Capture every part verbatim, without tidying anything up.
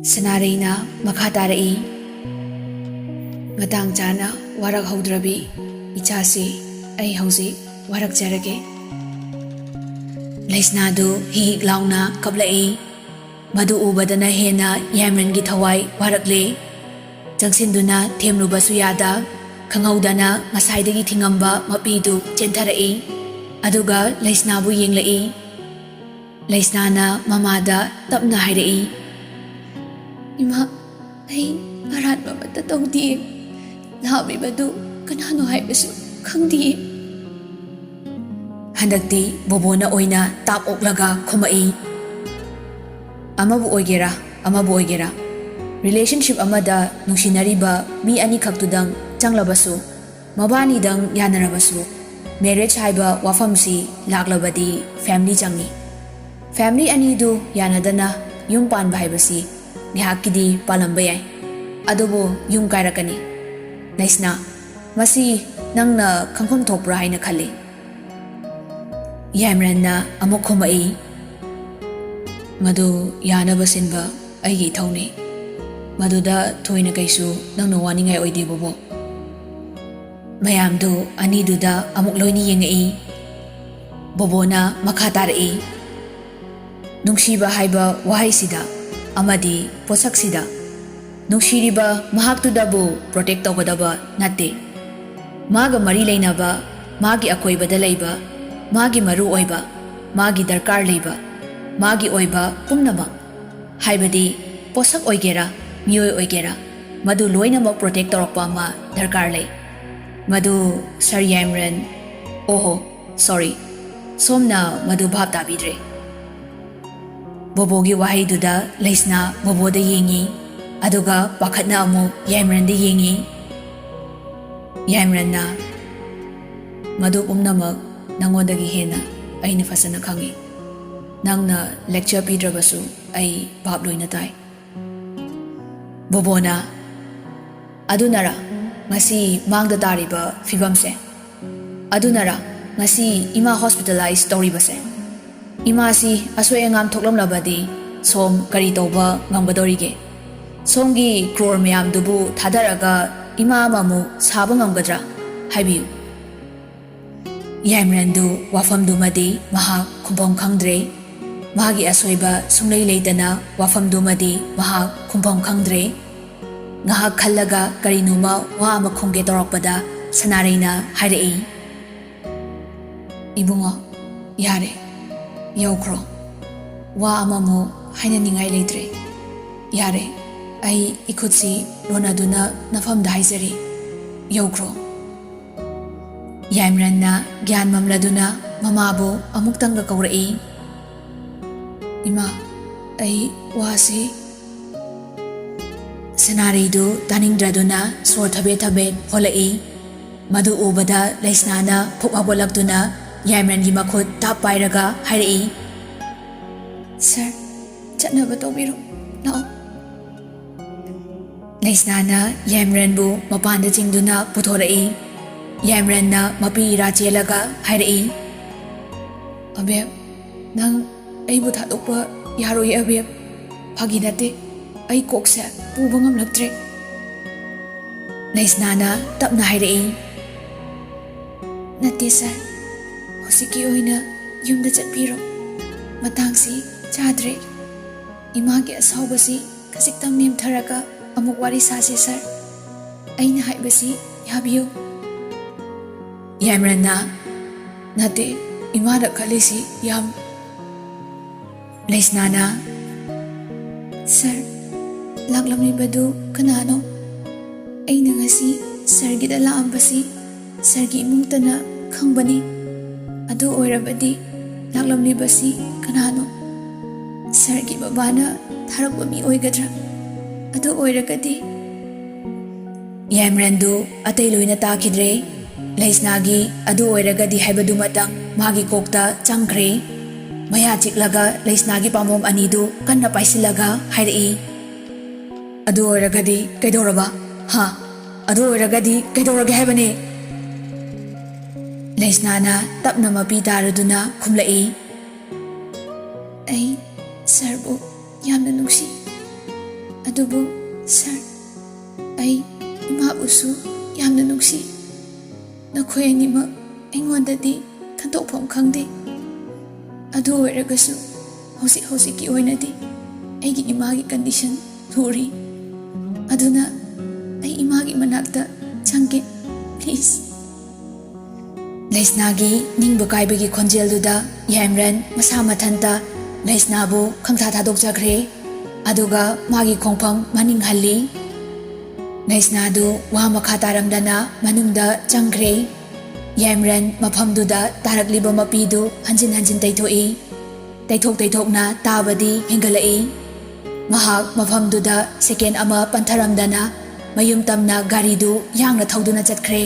ꯁꯅꯥꯔꯩꯅ ꯃꯈꯥ ꯇꯥꯔꯛꯏ, "ꯃꯇꯥꯡ ꯆꯥꯅ ꯋꯥꯔꯛꯍꯧꯗ꯭ꯔꯕꯤ ꯏꯆꯥꯁꯤ ꯑꯩ ꯍꯧꯖꯤꯛ ꯋꯥꯔꯛꯆꯔꯒꯦ꯫" ꯂꯩꯁꯅꯥꯗꯨ ꯍꯤꯛ ꯍꯤꯛ ꯂꯥꯎꯅ ꯀꯞꯂꯛꯏ꯫ ꯃꯗꯨ ꯎꯕꯗꯅ ꯍꯦꯟꯅ ꯌꯥꯏꯃꯔꯦꯟꯒꯤ ꯊꯋꯥꯏ ꯋꯥꯔꯛꯂꯦ꯫ ꯆꯪꯁꯤꯟꯗꯨꯅ ꯊꯦꯝꯂꯨꯕꯁꯨ ꯌꯥꯗ, ꯈꯪꯍꯧꯗꯅ ꯉꯁꯥꯏꯗꯒꯤ ꯊꯤꯡꯉꯝꯕ ꯃꯄꯤꯗꯨ ꯆꯦꯟꯊꯔꯛꯏ꯫ ꯑꯗꯨꯒ ꯂꯩꯁꯅꯥꯕꯨ ꯌꯦꯡꯂꯛꯏ꯫ ꯂꯩꯁꯅꯥꯅ ꯃꯃꯥꯗ ꯇꯞꯅ ꯍꯥꯏꯔꯛꯏ, "ꯏꯃꯥ, ꯑꯩ ꯑꯔꯥꯟꯕ ꯑꯃꯠꯇ ꯇꯧꯗꯤꯌꯦ꯫ ꯂꯥꯛꯂꯤꯕꯗꯨ ꯀꯅꯥꯅꯣ ꯍꯥꯏꯕꯁꯨ ꯈꯪꯗꯤꯌꯦ꯫" ꯍꯟꯗꯛꯇꯤ ꯕꯣꯕꯣꯅ ꯑꯣꯏꯅ ꯇꯥꯞ ꯑꯣꯛꯂꯒ ꯈꯨꯝꯃꯛꯏ, "ꯑꯃꯕꯨ ꯑꯣꯏꯒꯦꯔꯥ, ꯑꯃꯕꯨ ꯑꯣꯏꯒꯦꯔꯥ, ꯔꯤꯂꯦꯁꯟꯁꯤꯞ ꯑꯃꯗ ꯅꯨꯡꯁꯤꯅꯔꯤꯕ ꯃꯤ ꯑꯅꯤꯈꯛꯇꯨꯗꯪ ꯆꯪꯂꯕꯁꯨ, ꯃꯕꯥꯅꯤꯗꯪ ꯌꯥꯅꯔꯕꯁꯨ, ꯃꯦꯔꯦꯖ ꯍꯥꯏꯕ ꯋꯥꯐꯝꯁꯤ ꯂꯥꯛꯂꯕꯗꯤ ꯐꯦꯃꯤꯂꯤ ꯆꯪꯏ꯫ ꯐꯦꯃꯤꯂꯤ ꯑꯅꯤꯗꯨ ꯌꯥꯅꯗꯅ ꯌꯨꯝ ꯄꯥꯟꯕ ꯍꯥꯏꯕꯁꯤ ꯉꯥꯏꯍꯥꯛꯀꯤꯗꯤ ꯄꯥꯜꯂꯝꯕ ꯌꯥꯏ, ꯑꯗꯨꯕꯨ ꯌꯨꯝ ꯀꯥꯏꯔꯛꯀꯅꯤ꯫ ꯂꯩꯁꯅꯥ, ꯃꯁꯤ ꯅꯪꯅ ꯈꯪꯐꯝ ꯊꯣꯛꯄ꯭ꯔꯥ ꯍꯥꯏꯅ ꯈꯜꯂꯤ?" ꯌꯥꯏꯃꯔꯦꯟꯅ ꯑꯃꯨꯛ ꯈꯨꯝꯃꯛꯏ, "ꯃꯗꯨ ꯌꯥꯅꯕ ꯁꯤꯟꯕ ꯑꯩꯒꯤ ꯏꯊꯧꯅꯤ꯫ ꯃꯗꯨꯗ ꯊꯣꯏꯅ ꯀꯩꯁꯨ ꯅꯪꯅ ꯋꯥꯅꯤꯡꯉꯥꯏ ꯑꯣꯏꯗꯦ, ꯕꯣꯕꯣ꯫" ꯃꯌꯥꯝꯗꯨ ꯑꯅꯤꯗꯨꯗ ꯑꯃꯨꯛ ꯂꯣꯏꯅ ꯌꯦꯡꯉꯛꯏ꯫ ꯕꯣꯕꯣꯅ ꯃꯈꯥ ꯇꯥꯔꯛꯏ, "ꯅꯨꯡꯁꯤꯕ ꯍꯥꯏꯕ ꯋꯥꯍꯩꯁꯤꯗ ꯑꯃꯗꯤ ꯄꯣꯠꯁꯛꯁꯤꯗ ꯅꯨꯡꯁꯤꯔꯤꯕ ꯃꯍꯥꯛꯇꯨꯗꯕꯨ ꯄ꯭ꯔꯣꯇꯦꯛ ꯇꯧꯒꯗꯕ ꯅꯠꯇꯦ꯫ ꯃꯥꯒ ꯃꯔꯤ ꯂꯩꯅꯕ, ꯃꯥꯒꯤ ꯑꯀꯣꯏꯕꯗ ꯂꯩꯕ, ꯃꯥꯒꯤ ꯃꯔꯨ ꯑꯣꯏꯕ, ꯃꯥꯒꯤ ꯗꯔꯀꯥꯔ ꯂꯩꯕ, ꯃꯥꯒꯤ ꯑꯣꯏꯕ ꯄꯨꯝꯅꯃꯛ, ꯍꯥꯏꯕꯗꯤ ꯄꯣꯠꯁꯛ ꯑꯣꯏꯒꯦꯔꯥ, ꯃꯤꯑꯣꯏ ꯑꯣꯏꯒꯦꯔꯥ, ꯃꯗꯨ ꯂꯣꯏꯅꯃꯛ ꯄ꯭ꯔꯣꯇꯦꯛ ꯇꯧꯔꯛꯄ ꯑꯃ ꯗꯔꯀꯥꯔ ꯂꯩ꯫ ꯃꯗꯨ ꯁꯥꯔ ꯌꯥꯏꯃꯔꯦꯟ, ꯑꯣꯍꯣ, ꯁꯣꯔꯤ, ꯁꯣꯝꯅ ꯃꯗꯨ ꯚꯥꯞ ꯇꯥꯕꯤꯗ꯭ꯔꯦ꯫" ꯕꯣꯕꯣꯒꯤ ꯋꯥꯍꯩꯗꯨꯗ ꯂꯩꯁꯅꯥ ꯕꯣꯕꯣꯗ ꯌꯦꯡꯉꯤ, ꯑꯗꯨꯒ ꯄꯥꯈꯠꯅ ꯑꯃꯨꯛ ꯌꯥꯏꯃꯔꯦꯟꯗ ꯌꯦꯡꯉꯤ꯫ ꯌꯥꯏꯃꯔꯦꯟꯅ, "ꯃꯗꯨ ꯄꯨꯝꯅꯃꯛ ꯅꯉꯣꯟꯗꯒꯤ ꯍꯦꯟꯅ ꯑꯩꯅ ꯐꯖꯅ ꯈꯪꯏ꯫ ꯅꯪꯅ ꯂꯦꯛꯆꯔ ꯄꯤꯗ꯭ꯔꯕꯁꯨ ꯑꯩ ꯚꯥꯞ ꯂꯣꯏꯅ ꯇꯥꯏ꯫" ꯕꯣꯕꯣꯅ, "ꯑꯗꯨꯅꯔ ꯉꯁꯤ ꯃꯥꯡꯗ ꯇꯥꯔꯤꯕ ꯐꯤꯕꯝꯁꯦ? ꯑꯗꯨꯅꯔ ꯉꯁꯤ ꯏꯃꯥ ꯍꯣꯁꯄꯤꯇꯥꯂꯥꯏꯖ ꯇꯧꯔꯤꯕꯁꯦ? ꯏꯃꯥꯁꯤ ꯑꯁꯣꯏ ꯑꯉꯥꯝ ꯊꯣꯛꯂꯝꯂꯕꯗꯤ ꯁꯣꯝ ꯀꯔꯤ ꯇꯧꯕ ꯉꯝꯒꯗꯧꯔꯤꯒꯦ? ꯁꯣꯝꯒꯤ ꯀ꯭ꯔꯣꯔ ꯃꯌꯥꯝꯗꯨꯕꯨ ꯊꯥꯗꯔꯒ ꯏꯃꯥ ꯑꯃꯃꯨꯛ ꯁꯥꯕ ꯉꯝꯒꯗ꯭ꯔꯥ? ꯍꯥꯏꯕꯤꯌꯨ꯫ ꯌꯥꯏꯃꯔꯟꯗꯨ ꯋꯥꯐꯝꯗꯨꯃꯗꯤ ꯃꯍꯥꯛ ꯈꯨꯝꯐꯝ ꯈꯪꯗ꯭ꯔꯦ꯫ ꯃꯥꯒꯤ ꯑꯁꯣꯏꯕ ꯁꯨꯡꯂꯩ ꯂꯩꯇꯅ ꯋꯥꯐꯝꯗꯨꯃꯗꯤ ꯃꯍꯥꯛ ꯈꯨꯝꯐꯝ ꯈꯪꯗ꯭ꯔꯦ꯫ ꯉꯥꯏꯍꯥꯛ ꯈꯜꯂꯒ ꯀꯔꯤꯅꯣꯃ ꯋꯥ ꯑꯃ ꯈꯨꯝꯒꯦ ꯇꯧꯔꯛꯄꯗ ꯁꯅꯥꯔꯩꯅ ꯍꯥꯏꯔꯛꯏ, "ꯏꯕꯨꯡꯉꯣ, ꯌꯥꯔꯦ, ꯌꯧꯈ꯭ꯔꯣ꯫ ꯋꯥ ꯑꯃꯃꯨꯛ ꯍꯥꯏꯅꯅꯤꯡꯉꯥꯏ ꯂꯩꯇ꯭ꯔꯦ꯫ ꯌꯥꯔꯦ, ꯑꯩ ꯏꯈꯨꯠꯁꯤ ꯂꯣꯟꯅꯗꯨꯅ ꯅꯐꯝꯗ ꯍꯥꯏꯖꯔꯤ꯫ ꯌꯧꯈ꯭ꯔꯣ꯫" ꯌꯥꯏꯃꯔꯟꯅ ꯒ꯭ꯌꯥꯟ ꯃꯝꯂꯗꯨꯅ ꯃꯃꯥꯕꯨ ꯑꯃꯨꯛꯇꯪꯒ ꯀꯧꯔꯛꯏ, "ꯏꯃꯥ, ꯑꯩ ꯋꯥꯁꯤ꯫" ꯁꯅꯥꯔꯩꯗꯨ ꯇꯥꯅꯤꯡꯗ꯭ꯔꯗꯨꯅ ꯁꯣꯔ ꯊꯕꯦꯠ ꯊꯕꯦꯠ ꯍꯣꯜꯂꯛꯏ꯫ ꯃꯗꯨ ꯎꯕꯗ ꯂꯩꯁꯅꯥꯅ ꯐꯨꯛ ꯍꯧꯒꯠꯂꯛꯇꯨꯅ ꯌꯥꯏꯃꯔꯟꯒꯤ ꯃꯈꯨꯠ ꯇꯥꯞ ꯄꯥꯏꯔꯒ ꯍꯥꯏꯔꯛꯏ, "ꯁꯥꯔ, ꯆꯠꯅꯕ ꯇꯧꯕꯤꯔꯣ, ꯂꯥꯛꯑꯣ꯫" ꯂꯩꯁꯅꯥꯅ ꯌꯥꯏꯃꯔꯟꯕꯨ ꯃꯄꯥꯟꯗ ꯆꯤꯡꯗꯨꯅ ꯄꯨꯊꯣꯔꯛꯏ꯫ ꯌꯥꯏꯃꯔꯟꯅ ꯃꯄꯤ ꯏꯔꯥ ꯆꯦꯜꯂꯒ ꯍꯥꯏꯔꯛꯏ, "ꯑꯕꯦꯝ, ꯅꯪ ꯑꯩꯕꯨ ꯊꯥꯗꯣꯛꯄ ꯌꯥꯔꯣꯏꯌꯦ ꯑꯕꯦꯝ꯫ ꯐꯥꯒꯤ ꯅꯠꯇꯦ, ꯑꯩ ꯀꯣꯛꯁꯦ ꯄꯨꯕ ꯉꯝꯂꯛꯇ꯭ꯔꯦ꯫" ꯂꯩꯁꯅꯥꯅ ꯇꯞꯅ ꯍꯥꯏꯔꯛꯏ, "ꯅꯠꯇꯦ ꯁꯥꯔ, ꯍꯧꯖꯤꯛꯀꯤ ꯑꯣꯏꯅ ꯌꯨꯝꯗ ꯆꯠꯄꯤꯔꯣ꯫ ꯃꯇꯥꯡꯁꯤ ꯆꯥꯗ꯭ꯔꯦ꯫ ꯏꯃꯥꯒꯤ ꯑꯁꯥꯎꯕꯁꯤ ꯈꯖꯤꯛꯇꯪ ꯅꯦꯝꯊꯔꯒ ꯑꯃꯨꯛ ꯋꯥꯔꯤ ꯁꯥꯁꯦ ꯁꯥꯔ꯫ ꯑꯩꯅ ꯍꯥꯏꯕꯁꯤ ꯌꯥꯕꯤꯌꯨ꯫" ꯌꯥꯏꯃꯔꯟꯅ, "ꯅꯠꯇꯦ, ꯏꯃꯥꯅ ꯈꯜꯂꯤꯁꯤ ꯌꯥꯝ..." ꯂꯩꯁꯅꯥꯅ, "ꯁꯥꯔ, ꯂꯥꯛꯂꯝꯂꯤꯕꯗꯨ ꯀꯅꯥꯅꯣ? ꯑꯩꯅ ꯉꯁꯤ ꯁꯥꯔꯒꯤꯗ ꯂꯥꯛꯑꯝꯕꯁꯤ ꯁꯥꯔꯒꯤ ꯏꯃꯨꯡꯇꯅ ꯈꯪꯕꯅꯤ꯫ ꯑꯗꯨ ꯑꯣꯏꯔꯕꯗꯤ ꯂꯥꯛꯂꯝꯂꯤꯕꯁꯤ ꯀꯅꯥꯅꯣ? ꯁꯥꯔꯒꯤ ꯕꯕꯥꯅ ꯊꯥꯔꯛꯄ ꯃꯤ ꯑꯣꯏꯒꯗ꯭ꯔꯥ? ꯑꯗꯨ ꯑꯣꯏꯔꯒꯗꯤ..." ꯌꯥꯏꯃꯔꯟꯗꯨ ꯑꯇꯩ ꯂꯣꯏꯅ ꯇꯥꯈꯤꯗ꯭ꯔꯦ꯫ ꯂꯩꯁꯅꯥꯒꯤ "ꯑꯗꯨ ꯑꯣꯏꯔꯒꯗꯤ" ꯍꯥꯏꯕꯗꯨꯃꯇꯪ ꯃꯥꯒꯤ ꯀꯣꯛꯇ ꯆꯪꯈ꯭ꯔꯦ꯫ ꯃꯌꯥ ꯆꯤꯛꯂꯒ ꯂꯩꯁꯅꯥꯒꯤ ꯄꯥꯝꯕꯣꯝ ꯑꯅꯤꯗꯨ ꯀꯟꯅ ꯄꯥꯏꯁꯤꯜꯂꯒ ꯍꯥꯏꯔꯛꯏ, "ꯑꯗꯨ ꯑꯣꯏꯔꯒꯗꯤ ꯀꯩꯗꯧꯔꯕ? ꯍꯥ? ꯑꯗꯨ ꯑꯣꯏꯔꯒꯗꯤ ꯀꯩꯗꯧꯔꯒꯦ ꯍꯥꯏꯕꯅꯦ?" ꯂꯩꯁꯅꯥꯅ ꯇꯞꯅ ꯃꯄꯤ ꯇꯥꯔꯗꯨꯅ ꯈꯨꯝꯂꯛꯏ, "ꯑꯩ ꯁꯥꯔꯕꯨ ꯌꯥꯝꯅ ꯅꯨꯡꯁꯤ꯫ ꯑꯗꯨꯕꯨ ꯁꯥꯔ, ꯑꯩ ꯏꯃꯥꯕꯨꯁꯨ ꯌꯥꯝꯅ ꯅꯨꯡꯁꯤ꯫ ꯅꯈꯣꯏ ꯑꯅꯤꯃꯛ ꯑꯩꯉꯣꯟꯗꯗꯤ ꯈꯟꯗꯣꯛꯐꯝ ꯈꯪꯗꯦ꯫ ꯑꯗꯨ ꯑꯣꯏꯔꯒꯁꯨ ꯍꯧꯖꯤꯛ ꯍꯧꯖꯤꯛꯀꯤ ꯑꯣꯏꯅꯗꯤ ꯑꯩꯒꯤ ꯏꯃꯥꯒꯤ ꯀꯟꯗꯤꯁꯟ ꯂꯨꯔꯤ꯫ ꯑꯗꯨꯅ ꯑꯩ ꯏꯃꯥꯒꯤ ꯃꯅꯥꯛꯇ ꯆꯪꯒꯦ, ꯄ꯭ꯂꯤꯖ꯫ ꯂꯩꯁꯅꯥꯒꯤ ꯅꯤꯡꯕ ꯀꯥꯏꯕꯒꯤ ꯈꯣꯟꯖꯦꯜꯗꯨꯗ ꯌꯥꯏꯃꯔꯟ ꯃꯁꯥ ꯃꯊꯟꯇ ꯂꯩꯁꯅꯥꯕꯨ ꯈꯪꯊꯥ ꯊꯥꯗꯣꯛꯆꯈ꯭ꯔꯦ꯫ ꯑꯗꯨꯒ ꯃꯥꯒꯤ ꯈꯣꯡꯐꯝ ꯃꯅꯤꯡ ꯍꯜꯂꯤ꯫ ꯂꯩꯁꯅꯥꯗꯨ ꯋꯥ ꯃꯈꯥ ꯇꯥꯔꯝꯗꯅ ꯃꯅꯨꯡꯗ ꯆꯪꯈ꯭ꯔꯦ꯫ ꯌꯥꯏꯃꯔꯟ ꯃꯐꯝꯗꯨꯗ ꯇꯥꯔꯛꯂꯤꯕ ꯃꯄꯤꯗꯨ ꯍꯟꯖꯤꯟ ꯍꯟꯖꯤꯟ ꯇꯩꯊꯣꯛꯏ꯫ ꯇꯩꯊꯣꯛ ꯇꯩꯊꯣꯛꯅ ꯇꯥꯕꯗꯤ ꯍꯦꯟꯒꯠꯂꯛꯏ꯫ ꯃꯍꯥꯛ ꯃꯐꯝꯗꯨꯗ ꯁꯦꯀꯦꯟ ꯑꯃ ꯄꯟꯊꯔꯝꯗꯅ ꯃꯌꯨꯝ ꯇꯝꯅ ꯒꯥꯔꯤꯗꯨ ꯌꯥꯡꯅ ꯊꯧꯗꯨꯅ ꯆꯠꯈ꯭ꯔꯦ꯫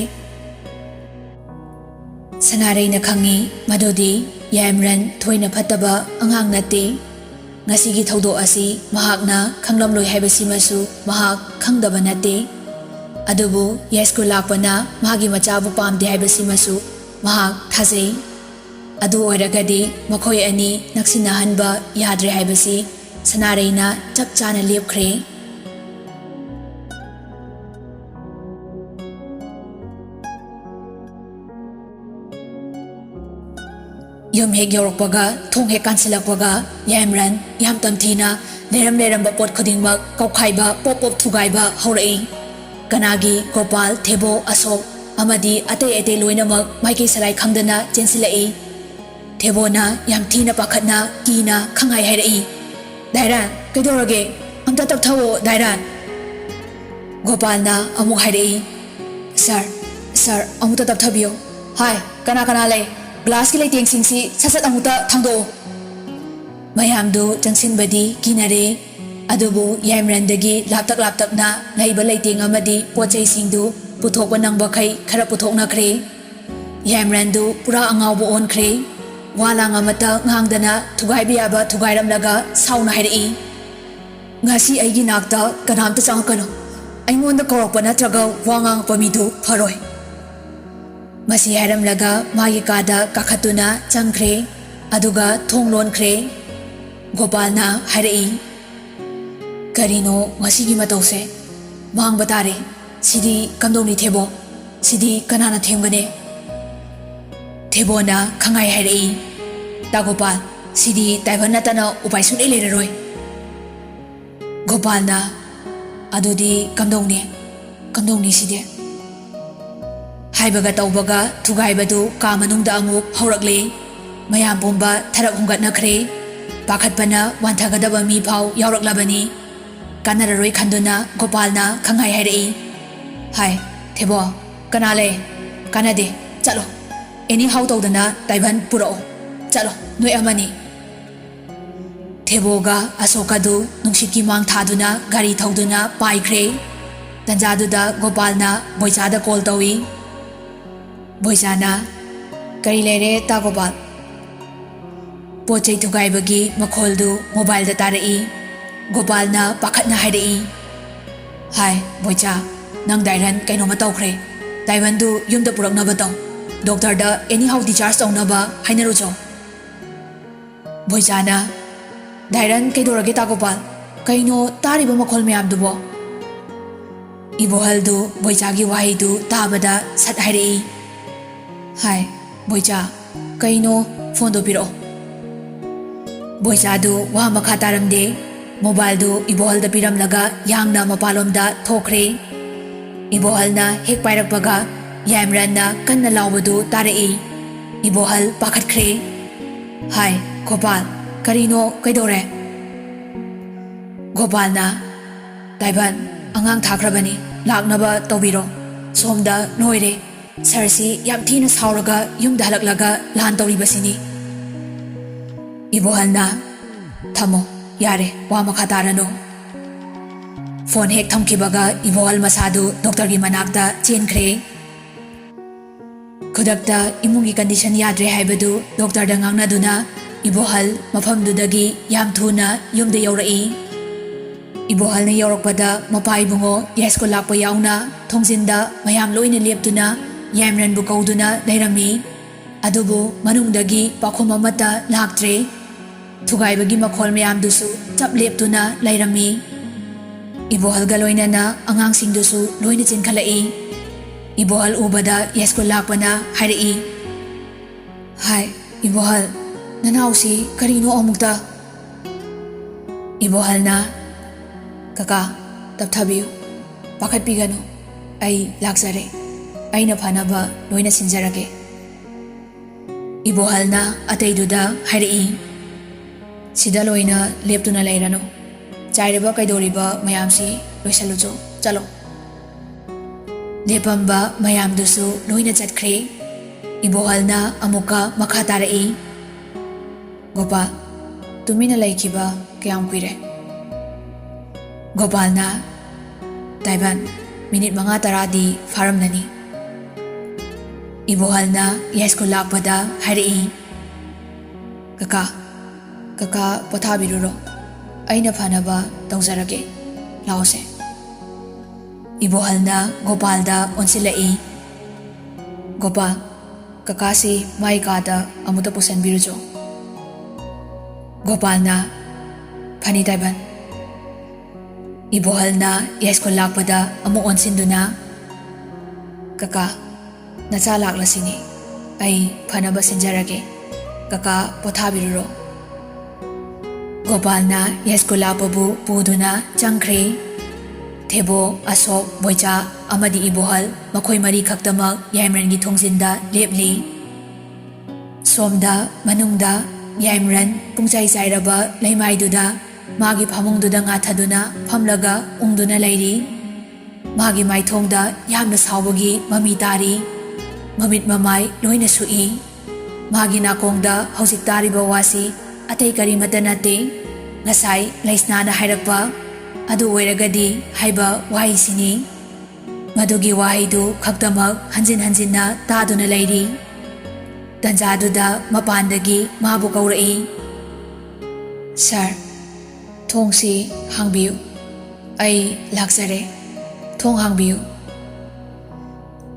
ꯁꯅꯥꯔꯩꯅ ꯈꯪꯏ ꯃꯗꯨꯗꯤ ꯌꯥꯏꯃꯔꯟ ꯊꯣꯏꯅ ꯐꯠꯇꯕ ꯑꯉꯥꯡ ꯅꯠꯇꯦ꯫ ꯉꯁꯤꯒꯤ ꯊꯧꯗꯣꯛ ꯑꯁꯤ ꯃꯍꯥꯛꯅ ꯈꯪꯂꯝꯂꯣꯏ ꯍꯥꯏꯕꯁꯤꯃꯁꯨ ꯃꯍꯥꯛ ꯈꯪꯗꯕ ꯅꯠꯇꯦ꯫ ꯑꯗꯨꯕꯨ ꯌꯥꯏꯁ꯭ꯀꯨꯜ ꯂꯥꯛꯄꯅ ꯃꯥꯒꯤ ꯃꯆꯥꯕꯨ ꯄꯥꯝꯗꯦ ꯍꯥꯏꯕꯁꯤꯃꯁꯨ ꯃꯍꯥꯛ ꯊꯥꯖꯩ꯫ ꯑꯗꯨ ꯑꯣꯏꯔꯒꯗꯤ ꯃꯈꯣꯏ ꯑꯅꯤ ꯅꯛꯁꯤꯟꯅꯍꯟꯕ ꯌꯥꯗ꯭ꯔꯦ ꯍꯥꯏꯕꯁꯤ ꯁꯅꯥꯔꯩꯅ ꯆꯞ ꯆꯥꯅ ꯂꯦꯞꯈ꯭ꯔꯦ꯫ ꯌꯨꯝ ꯍꯦꯛ ꯌꯧꯔꯛꯄꯒ, ꯊꯣꯡ ꯍꯦꯛ ꯀꯥꯟꯁꯤꯜꯂꯛꯄꯒ, ꯌꯥꯏꯃꯔꯟ ꯌꯥꯝ ꯇꯝꯊꯤꯅ ꯂꯩꯔꯝ ꯂꯩꯔꯝꯕ ꯄꯣꯠ ꯈꯨꯗꯤꯡꯃꯛ ꯀꯧꯈꯥꯏꯕ, ꯄꯣꯞ ꯄꯣꯞ ꯊꯨꯒꯥꯏꯕ ꯍꯧꯔꯛꯏ꯫ ꯀꯅꯥꯒꯤ ꯒꯣꯄꯥꯜ, ꯊꯦꯕꯣ, ꯑꯁꯣꯛ ꯑꯃꯗꯤ ꯑꯇꯩ ꯑꯇꯩ ꯂꯣꯏꯅꯃꯛ ꯃꯥꯏꯀꯩ ꯁꯂꯥꯏ ꯈꯪꯗꯅ ꯆꯦꯟꯁꯤꯜꯂꯛꯏ꯫ ꯊꯦꯕꯣꯅ ꯌꯥꯝ ꯊꯤꯅ ꯄꯥꯈꯠꯅ, ꯀꯤꯅ ꯈꯪꯍꯥꯏ ꯍꯥꯏꯔꯛꯏ, "ꯗꯥꯏꯔꯥꯟ, ꯀꯩꯗꯧꯔꯒꯦ? ꯑꯝꯇ ꯇꯞꯊꯧꯑꯣ, ꯗꯥꯏꯔꯥꯟ!" ꯒꯣꯄꯥꯜꯅ ꯑꯃꯨꯛ ꯍꯥꯏꯔꯛꯏ, "ꯁꯥꯔ, ꯁꯥꯔ, ꯑꯃꯨꯛꯇ ꯇꯞꯊꯕꯤꯌꯨ꯫ ꯍꯥꯏ, ꯀꯅꯥ ꯀꯅꯥ ꯂꯩ? ꯒ꯭ꯂꯥꯁꯀꯤ ꯂꯩꯇꯦꯡꯁꯤꯡꯁꯤ ꯁꯠ ꯁꯠ ꯑꯃꯨꯛꯇ ꯊꯥꯡꯗꯣꯛꯎ!" ꯃꯌꯥꯝꯗꯨ ꯆꯪꯁꯤꯟꯕꯗꯤ ꯀꯤꯅꯔꯦ꯫ ꯑꯗꯨꯕꯨ ꯌꯥꯏꯃꯔꯟꯗꯒꯤ ꯂꯥꯞꯇꯛ ꯂꯥꯞꯇꯛꯅ ꯂꯩꯕ ꯂꯩꯇꯦꯡ ꯑꯃꯗꯤ ꯄꯣꯠ ꯆꯩꯁꯤꯡꯗꯨ ꯄꯨꯊꯣꯛꯄ ꯅꯪꯕꯈꯩ ꯈꯔ ꯄꯨꯊꯣꯛꯅꯈ꯭ꯔꯦ꯫ ꯌꯥꯏꯃꯔꯟꯗꯨ ꯄꯨꯔꯥ ꯑꯉꯥꯎꯕ ꯑꯣꯟꯈ꯭ꯔꯦ꯫ ꯋꯥ ꯂꯥꯡ ꯑꯃꯠꯇ ꯉꯥꯡꯗꯅ ꯊꯨꯒꯥꯏꯕ ꯌꯥꯕ ꯊꯨꯒꯥꯏꯔꯝꯂꯒ ꯁꯥꯎꯅ ꯍꯥꯏꯔꯛꯏ, "ꯉꯁꯤ ꯑꯩꯒꯤ ꯅꯥꯛꯇ ꯀꯅꯥꯝꯇ ꯆꯪꯉꯛꯀꯅꯨ꯫ ꯑꯩꯉꯣꯟꯗ ꯀꯧꯔꯛꯄ ꯅꯠꯇ꯭ꯔꯒ ꯋꯥ ꯉꯥꯡꯉꯛꯄ ꯃꯤꯗꯨ ꯐꯔꯣꯏ꯫" ꯃꯁꯤ ꯍꯥꯏꯔꯝꯂꯒ ꯃꯥꯒꯤ ꯀꯥꯗ ꯀꯥꯈꯠꯇꯨꯅ ꯆꯪꯈ꯭ꯔꯦ꯫ ꯑꯗꯨꯒ ꯊꯣꯡ ꯂꯣꯟꯈ꯭ꯔꯦ꯫ ꯒꯣꯄꯥꯜꯅ ꯍꯥꯏꯔꯛꯏ, ꯀꯔꯤꯅꯣ ꯉꯁꯤꯒꯤ ꯃꯇꯧꯁꯦ? ꯃꯥꯡꯕ ꯇꯥꯔꯦ꯫ ꯁꯤꯗꯤ ꯀꯝꯗꯧꯅꯤ ꯊꯦꯕꯣ? ꯁꯤꯗꯤ ꯀꯅꯥꯅ ꯊꯦꯝꯒꯅꯤ? ꯊꯦꯕꯣꯅ ꯈꯪꯍꯥꯏ ꯍꯥꯏꯔꯛꯏ꯫ "ꯇꯥ ꯒꯣꯄꯥꯜ, ꯁꯤꯗꯤ ꯇꯥꯏꯕꯪ ꯅꯠꯇꯅ ꯎꯄꯥꯏ ꯁꯨꯡꯂꯩ ꯂꯩꯔꯔꯣꯏ꯫" ꯒꯣꯄꯥꯜꯅ, "ꯑꯗꯨꯗꯤ ꯀꯝꯗꯧꯅꯤ? ꯀꯝꯗꯧꯅꯤ ꯁꯤꯗꯤ?" ꯍꯥꯏꯕꯒ ꯇꯧꯕꯒ ꯊꯨꯒꯥꯏꯕꯗꯨ ꯀꯥ ꯃꯅꯨꯡꯗ ꯑꯃꯨꯛ ꯍꯧꯔꯛꯂꯦ꯫ ꯃꯌꯥꯝ ꯄꯨꯝꯕ ꯊꯔꯛ ꯍꯨꯝꯒꯠꯅꯈ꯭ꯔꯦ꯫ ꯄꯥꯈꯠꯄꯅ ꯋꯥꯟꯊꯒꯗꯕ ꯃꯤ ꯐꯥꯎ ꯌꯥꯎꯔꯛꯂꯕꯅꯤ꯫ ꯀꯥꯟꯅꯔꯔꯣꯏ ꯈꯟꯗꯨꯅ ꯒꯣꯄꯥꯜꯅ ꯈꯪꯍꯥꯏ ꯍꯥꯏꯔꯛꯏ꯫ "ꯍꯥꯏ, ꯊꯦꯕꯣ, ꯀꯅꯥ ꯂꯩ? ꯀꯥꯟꯅꯗꯦ, ꯆꯠꯂꯣ꯫ ꯑꯦꯅꯤ ꯍꯥꯎ ꯇꯧꯗꯅ ꯇꯥꯏꯕꯟ ꯄꯨꯔꯛꯑꯣ꯫ ꯆꯠꯂꯣ, ꯅꯣꯏ ꯑꯃꯅꯤ꯫" ꯊꯦꯕꯣꯒ ꯑꯁꯣꯛꯀꯗꯨ ꯅꯨꯡꯁꯤꯠꯀꯤ ꯃꯥꯡ ꯊꯥꯗꯨꯅ ꯒꯥꯔꯤ ꯊꯧꯗꯨꯅ ꯄꯥꯏꯈ꯭ꯔꯦ꯫ ꯇꯟꯖꯥꯗꯨꯗ ꯒꯣꯄꯥꯜꯅ ꯕꯣꯏꯆꯥꯗ ꯀꯣꯜ ꯇꯧꯏ꯫ ꯕꯣꯏꯆꯥꯅ, "ꯀꯔꯤ ꯂꯩꯔꯦ ꯇꯥ ꯒꯣꯄꯥꯜ?" ꯄꯣꯠ ꯆꯩ ꯊꯨꯒꯥꯏꯕꯒꯤ ꯃꯈꯣꯜꯗꯨ ꯃꯣꯕꯥꯏꯜꯗ ꯇꯥꯔꯛꯏ꯫ ꯒꯣꯄꯥꯜꯅ ꯄꯥꯈꯠꯅ ꯍꯥꯏꯔꯛꯏ꯫ "ꯍꯥꯏ, ꯕꯣꯏꯆꯥ, ꯅꯪ ꯗꯥꯏꯔꯟ ꯀꯩꯅꯣꯝꯃ ꯇꯧꯈ꯭ꯔꯦ꯫ ꯗꯥꯏꯃꯟꯗꯨ ꯌꯨꯝꯗ ꯄꯨꯔꯛꯅꯕ ꯇꯧ꯫ ꯗꯣꯛꯇꯔꯗ ꯑꯦꯅꯤ ꯍꯥꯎ ꯗꯤꯆꯥꯔꯖ ꯇꯧꯅꯕ ꯍꯥꯏꯅꯔꯨꯆꯣ꯫" ꯕꯣꯏꯆꯥꯅ, "ꯗꯥꯏꯔꯟ ꯀꯩꯗꯧꯔꯒꯦ ꯇꯥ ꯒꯣꯄꯥꯜ? ꯀꯩꯅꯣ ꯇꯥꯔꯤꯕ ꯃꯈꯣꯜ ꯃꯌꯥꯝꯗꯨꯕꯣ?" ꯏꯕꯣꯍꯜꯗꯨ ꯕꯣꯏꯆꯥꯒꯤ ꯋꯥꯍꯩꯗꯨ ꯇꯥꯕꯗ ꯁꯠ ꯍꯥꯏꯔꯛꯏ꯫ "ꯍꯥꯏ, ꯕꯣꯏꯆꯥ, ꯀꯩꯅꯣ? ꯐꯣꯟꯗꯣ ꯄꯤꯔꯛꯑꯣ꯫" ꯕꯣꯏꯆꯥꯗꯨ ꯋꯥ ꯃꯈꯥ ꯇꯥꯔꯝꯗꯦ꯫ ꯃꯣꯕꯥꯏꯜꯗꯨ ꯏꯕꯣꯍꯜꯗ ꯄꯤꯔꯝꯂꯒ ꯌꯥꯡꯅ ꯃꯄꯥꯟꯂꯣꯝꯗ ꯊꯣꯛꯈ꯭ꯔꯦ꯫ ꯏꯕꯣꯍꯜꯅ ꯍꯦꯛ ꯄꯥꯏꯔꯛꯄꯒ ꯌꯥꯏꯃꯔꯟꯅ ꯀꯟꯅ ꯂꯥꯎꯕꯗꯨ ꯇꯥꯔꯛꯏ꯫ ꯏꯕꯣꯍꯜ ꯄꯥꯈꯠꯈ꯭ꯔꯦ꯫ "ꯍꯥꯏ, ꯒꯣꯄꯥꯜ, ꯀꯔꯤꯅꯣ? ꯀꯩꯗꯧꯔꯦ?" ꯒꯣꯄꯥꯜꯅ, "ꯇꯥꯏꯕꯟ, ꯑꯉꯥꯡ ꯊꯥꯈ꯭ꯔꯕꯅꯤ, ꯂꯥꯛꯅꯕ ꯇꯧꯕꯤꯔꯣ꯫ ꯁꯣꯝꯗ ꯂꯣꯏꯔꯦ꯫ ꯁꯥꯔꯁꯤ ꯌꯥꯝ ꯊꯤꯅ ꯁꯥꯎꯔꯒ ꯌꯨꯝꯗ ꯍꯜꯂꯛꯂꯒ ꯂꯥꯟ ꯇꯧꯔꯤꯕꯁꯤꯅꯤ꯫" ꯏꯕꯣꯍꯜꯅ, "ꯊꯝꯃꯣ, ꯌꯥꯔꯦ, ꯋꯥ ꯃꯈꯥ ꯇꯥꯔꯅꯨ꯫" ꯐꯣꯟ ꯍꯦꯛ ꯊꯝꯈꯤꯕꯒ ꯏꯕꯣꯍꯜ ꯃꯁꯥꯗꯨ ꯗꯣꯛꯇꯔꯒꯤ ꯃꯅꯥꯛꯇ ꯆꯦꯟꯈ꯭ꯔꯦ꯫ ꯈꯨꯗꯛꯇ ꯏꯃꯨꯡꯒꯤ ꯀꯟꯗꯤꯁꯟ ꯌꯥꯗ꯭ꯔꯦ ꯍꯥꯏꯕꯗꯨ ꯗꯣꯛꯇꯔꯗ ꯉꯥꯡꯅꯗꯨꯅ ꯏꯕꯣꯍꯜ ꯃꯐꯝꯗꯨꯗꯒꯤ ꯌꯥꯝ ꯊꯨꯅ ꯌꯨꯝꯗ ꯌꯧꯔꯛꯏ꯫ ꯏꯕꯣꯍꯜꯅ ꯌꯧꯔꯛꯄꯗ ꯃꯄꯥ ꯏꯕꯨꯡꯉꯣ ꯌꯥꯏꯁ꯭ꯀꯨꯜ ꯂꯥꯛꯄ ꯌꯥꯎꯅ ꯊꯣꯡꯖꯤꯟꯗ ꯃꯌꯥꯝ ꯂꯣꯏꯅ ꯂꯦꯞꯇꯨꯅ ꯌꯥꯏꯃꯔꯟꯕꯨ ꯀꯧꯗꯨꯅ ꯂꯩꯔꯝꯃꯤ꯫ ꯑꯗꯨꯕꯨ ꯃꯅꯨꯡꯗꯒꯤ ꯄꯥꯎꯈꯨꯝ ꯑꯃꯠꯇ ꯂꯥꯛꯇ꯭ꯔꯦ꯫ ꯊꯨꯒꯥꯏꯕꯒꯤ ꯃꯈꯣꯜ ꯃꯌꯥꯝꯗꯨꯁꯨ ꯆꯞ ꯂꯦꯞꯇꯨꯅ ꯂꯩꯔꯝꯃꯤ꯫ ꯏꯕꯣꯍꯜꯒ ꯂꯣꯏꯅꯅ ꯑꯉꯥꯡꯁꯤꯡꯗꯨꯁꯨ ꯂꯣꯏꯅ ꯆꯦꯟꯈꯠꯂꯛꯏ꯫ ꯏꯕꯣꯍꯜ ꯎꯕꯗ ꯌꯥꯏꯁ꯭ꯀꯨꯜ ꯂꯥꯛꯄꯅ ꯍꯥꯏꯔꯛꯏ, "ꯍꯥꯏ, ꯏꯕꯣꯍꯜ, ꯅꯅꯥꯎꯁꯤ ꯀꯔꯤꯅꯣ ꯑꯃꯨꯛꯇ?" ꯏꯕꯣꯍꯜꯅ, "ꯀꯀꯥ, ꯇꯞꯊꯕꯤꯌꯨ, ꯄꯥꯈꯠꯄꯤꯒꯅꯨ, ꯑꯩ ꯂꯥꯛꯆꯔꯦ, ꯑꯩꯅ ꯐꯅꯕ ꯂꯣꯏꯅ ꯁꯤꯟꯖꯔꯒꯦ꯫" ꯏꯕꯣꯍꯜꯅ ꯑꯇꯩꯗꯨꯗ ꯍꯥꯏꯔꯛꯏ, "ꯁꯤꯗ ꯂꯣꯏꯅ ꯂꯦꯞꯇꯨꯅ ꯂꯩꯔꯅꯨ, ꯆꯥꯏꯔꯤꯕ ꯀꯩꯗꯧꯔꯤꯕ ꯃꯌꯥꯝꯁꯤ ꯂꯣꯏꯁꯜꯂꯨꯆꯣ, ꯆꯠꯂꯣ꯫" ꯂꯦꯞꯄꯝꯕ ꯃꯌꯥꯝꯗꯨꯁꯨ ꯂꯣꯏꯅ ꯆꯠꯈ꯭ꯔꯦ꯫ ꯏꯕꯣꯍꯜꯅ ꯑꯃꯨꯛꯀ ꯃꯈꯥ ꯇꯥꯔꯛꯏ, "ꯒꯣꯄꯥꯜ, ꯇꯨꯃꯤꯟꯅ ꯂꯩꯈꯤꯕ ꯀꯌꯥꯝ ꯀꯨꯏꯔꯦ?" ꯒꯣꯄꯥꯜꯅ, "ꯇꯥꯏꯕꯟ, ꯃꯤꯅꯤꯠ ꯃꯉꯥ ꯇꯔꯥꯗꯤ ꯐꯥꯔꯝꯂꯅꯤ꯫" ꯏꯕꯣꯍꯜꯅ ꯌꯥꯏꯁ꯭ꯀꯨꯜ ꯂꯥꯛꯄꯗ ꯍꯥꯏꯔꯛꯏ, "ꯀꯀꯥ, ꯀꯀꯥ ꯄꯣꯊꯥꯕꯤꯔꯨꯔꯣ, ꯑꯩꯅ ꯐꯅꯕ ꯇꯧꯖꯔꯒꯦ, ꯂꯥꯛꯑꯣꯁꯦ꯫" ꯏꯕꯣꯍꯜꯅ ꯒꯣꯄꯥꯜꯗ ꯑꯣꯟꯁꯤꯜꯂꯛꯏ, "ꯒꯣꯄꯥꯜ, ꯀꯀꯥꯁꯤ ꯃꯥꯏ ꯀꯥꯗ ꯑꯃꯨꯛꯇ ꯄꯨꯁꯟꯕꯤꯔꯨꯆꯣ꯫" ꯒꯣꯄꯥꯜꯅ, "ꯐꯅꯤ ꯇꯥꯏꯕꯟ꯫" ꯏꯕꯣꯍꯜꯅ ꯌꯥꯏꯁ꯭ꯀꯨꯜ ꯂꯥꯛꯄꯗ ꯑꯃꯨꯛ ꯑꯣꯟꯁꯤꯟꯗꯨꯅ, "ꯀꯀꯥ, ꯅꯆꯥ ꯂꯥꯛꯂꯁꯤꯅꯤ, ꯑꯩ ꯐꯅꯕ ꯁꯤꯟꯖꯔꯒꯦ, ꯀꯀꯥ ꯄꯣꯊꯥꯕꯤꯔꯨꯔꯣ꯫" ꯒꯣꯄꯥꯜꯅ ꯌꯥꯏꯁ꯭ꯀꯨꯜ ꯂꯥꯛꯄꯕꯨ ꯄꯨꯗꯨꯅ ꯆꯪꯈ꯭ꯔꯦ꯫ ꯊꯦꯕꯣ, ꯑꯁꯣꯛ, ꯕꯣꯏꯆꯥ ꯑꯃꯗꯤ ꯏꯕꯣꯍꯜ ꯃꯈꯣꯏ ꯃꯔꯤ ꯈꯛꯇꯃꯛ ꯌꯥꯏꯃꯔꯟꯒꯤ ꯊꯣꯡꯖꯤꯟꯗ ꯂꯦꯞꯂꯤ꯫ ꯁꯣꯝꯗ ꯃꯅꯨꯡꯗ ꯌꯥꯏꯃꯔꯟ ꯄꯨꯡꯆꯥꯏ ꯆꯥꯏꯔꯕ ꯂꯩꯃꯥꯏꯗꯨꯗ ꯃꯥꯒꯤ ꯐꯃꯨꯡꯗꯨꯗ ꯉꯥꯊꯗꯨꯅ ꯐꯝꯂꯒ ꯎꯪꯗꯨꯅ ꯂꯩꯔꯤ꯫ ꯃꯥꯒꯤ ꯃꯥꯏꯊꯣꯡꯗ ꯌꯥꯝꯅ ꯁꯥꯎꯕꯒꯤ ꯃꯃꯤ ꯇꯥꯔꯤ꯫ ꯃꯃꯤꯠ ꯃꯃꯥꯏ ꯂꯣꯏꯅ ꯁꯨꯛꯏ꯫ ꯃꯥꯒꯤ ꯅꯥꯀꯣꯡꯗ ꯍꯧꯖꯤꯛ ꯇꯥꯔꯤꯕ ꯋꯥꯁꯤ ꯑꯇꯩ ꯀꯔꯤꯃꯠꯇ ꯅꯠꯇꯦ꯫ ꯉꯁꯥꯏ ꯂꯩꯁꯅꯥꯅ ꯍꯥꯏꯔꯛꯄ ꯑꯗꯨ ꯑꯣꯏꯔꯒꯗꯤ ꯍꯥꯏꯕ ꯋꯥꯍꯩꯁꯤꯅꯤ꯫ ꯃꯗꯨꯒꯤ ꯋꯥꯍꯩꯗꯨ ꯈꯛꯇꯃꯛ ꯍꯟꯖꯤꯟ ꯍꯟꯖꯤꯟꯅ ꯇꯥꯗꯨꯅ ꯂꯩꯔꯤ꯫ ꯇꯟꯖꯥꯗꯨꯗ ꯃꯄꯥꯟꯗꯒꯤ ꯃꯥꯕꯨ ꯀꯧꯔꯛꯏ, "ꯁꯥꯔ, ꯊꯣꯡꯁꯤ ꯍꯥꯡꯕꯤꯌꯨ꯫ ꯑꯩ ꯂꯥꯛꯆꯔꯦ꯫ ꯊꯣꯡ ꯍꯥꯡꯕꯤꯌꯨ꯫"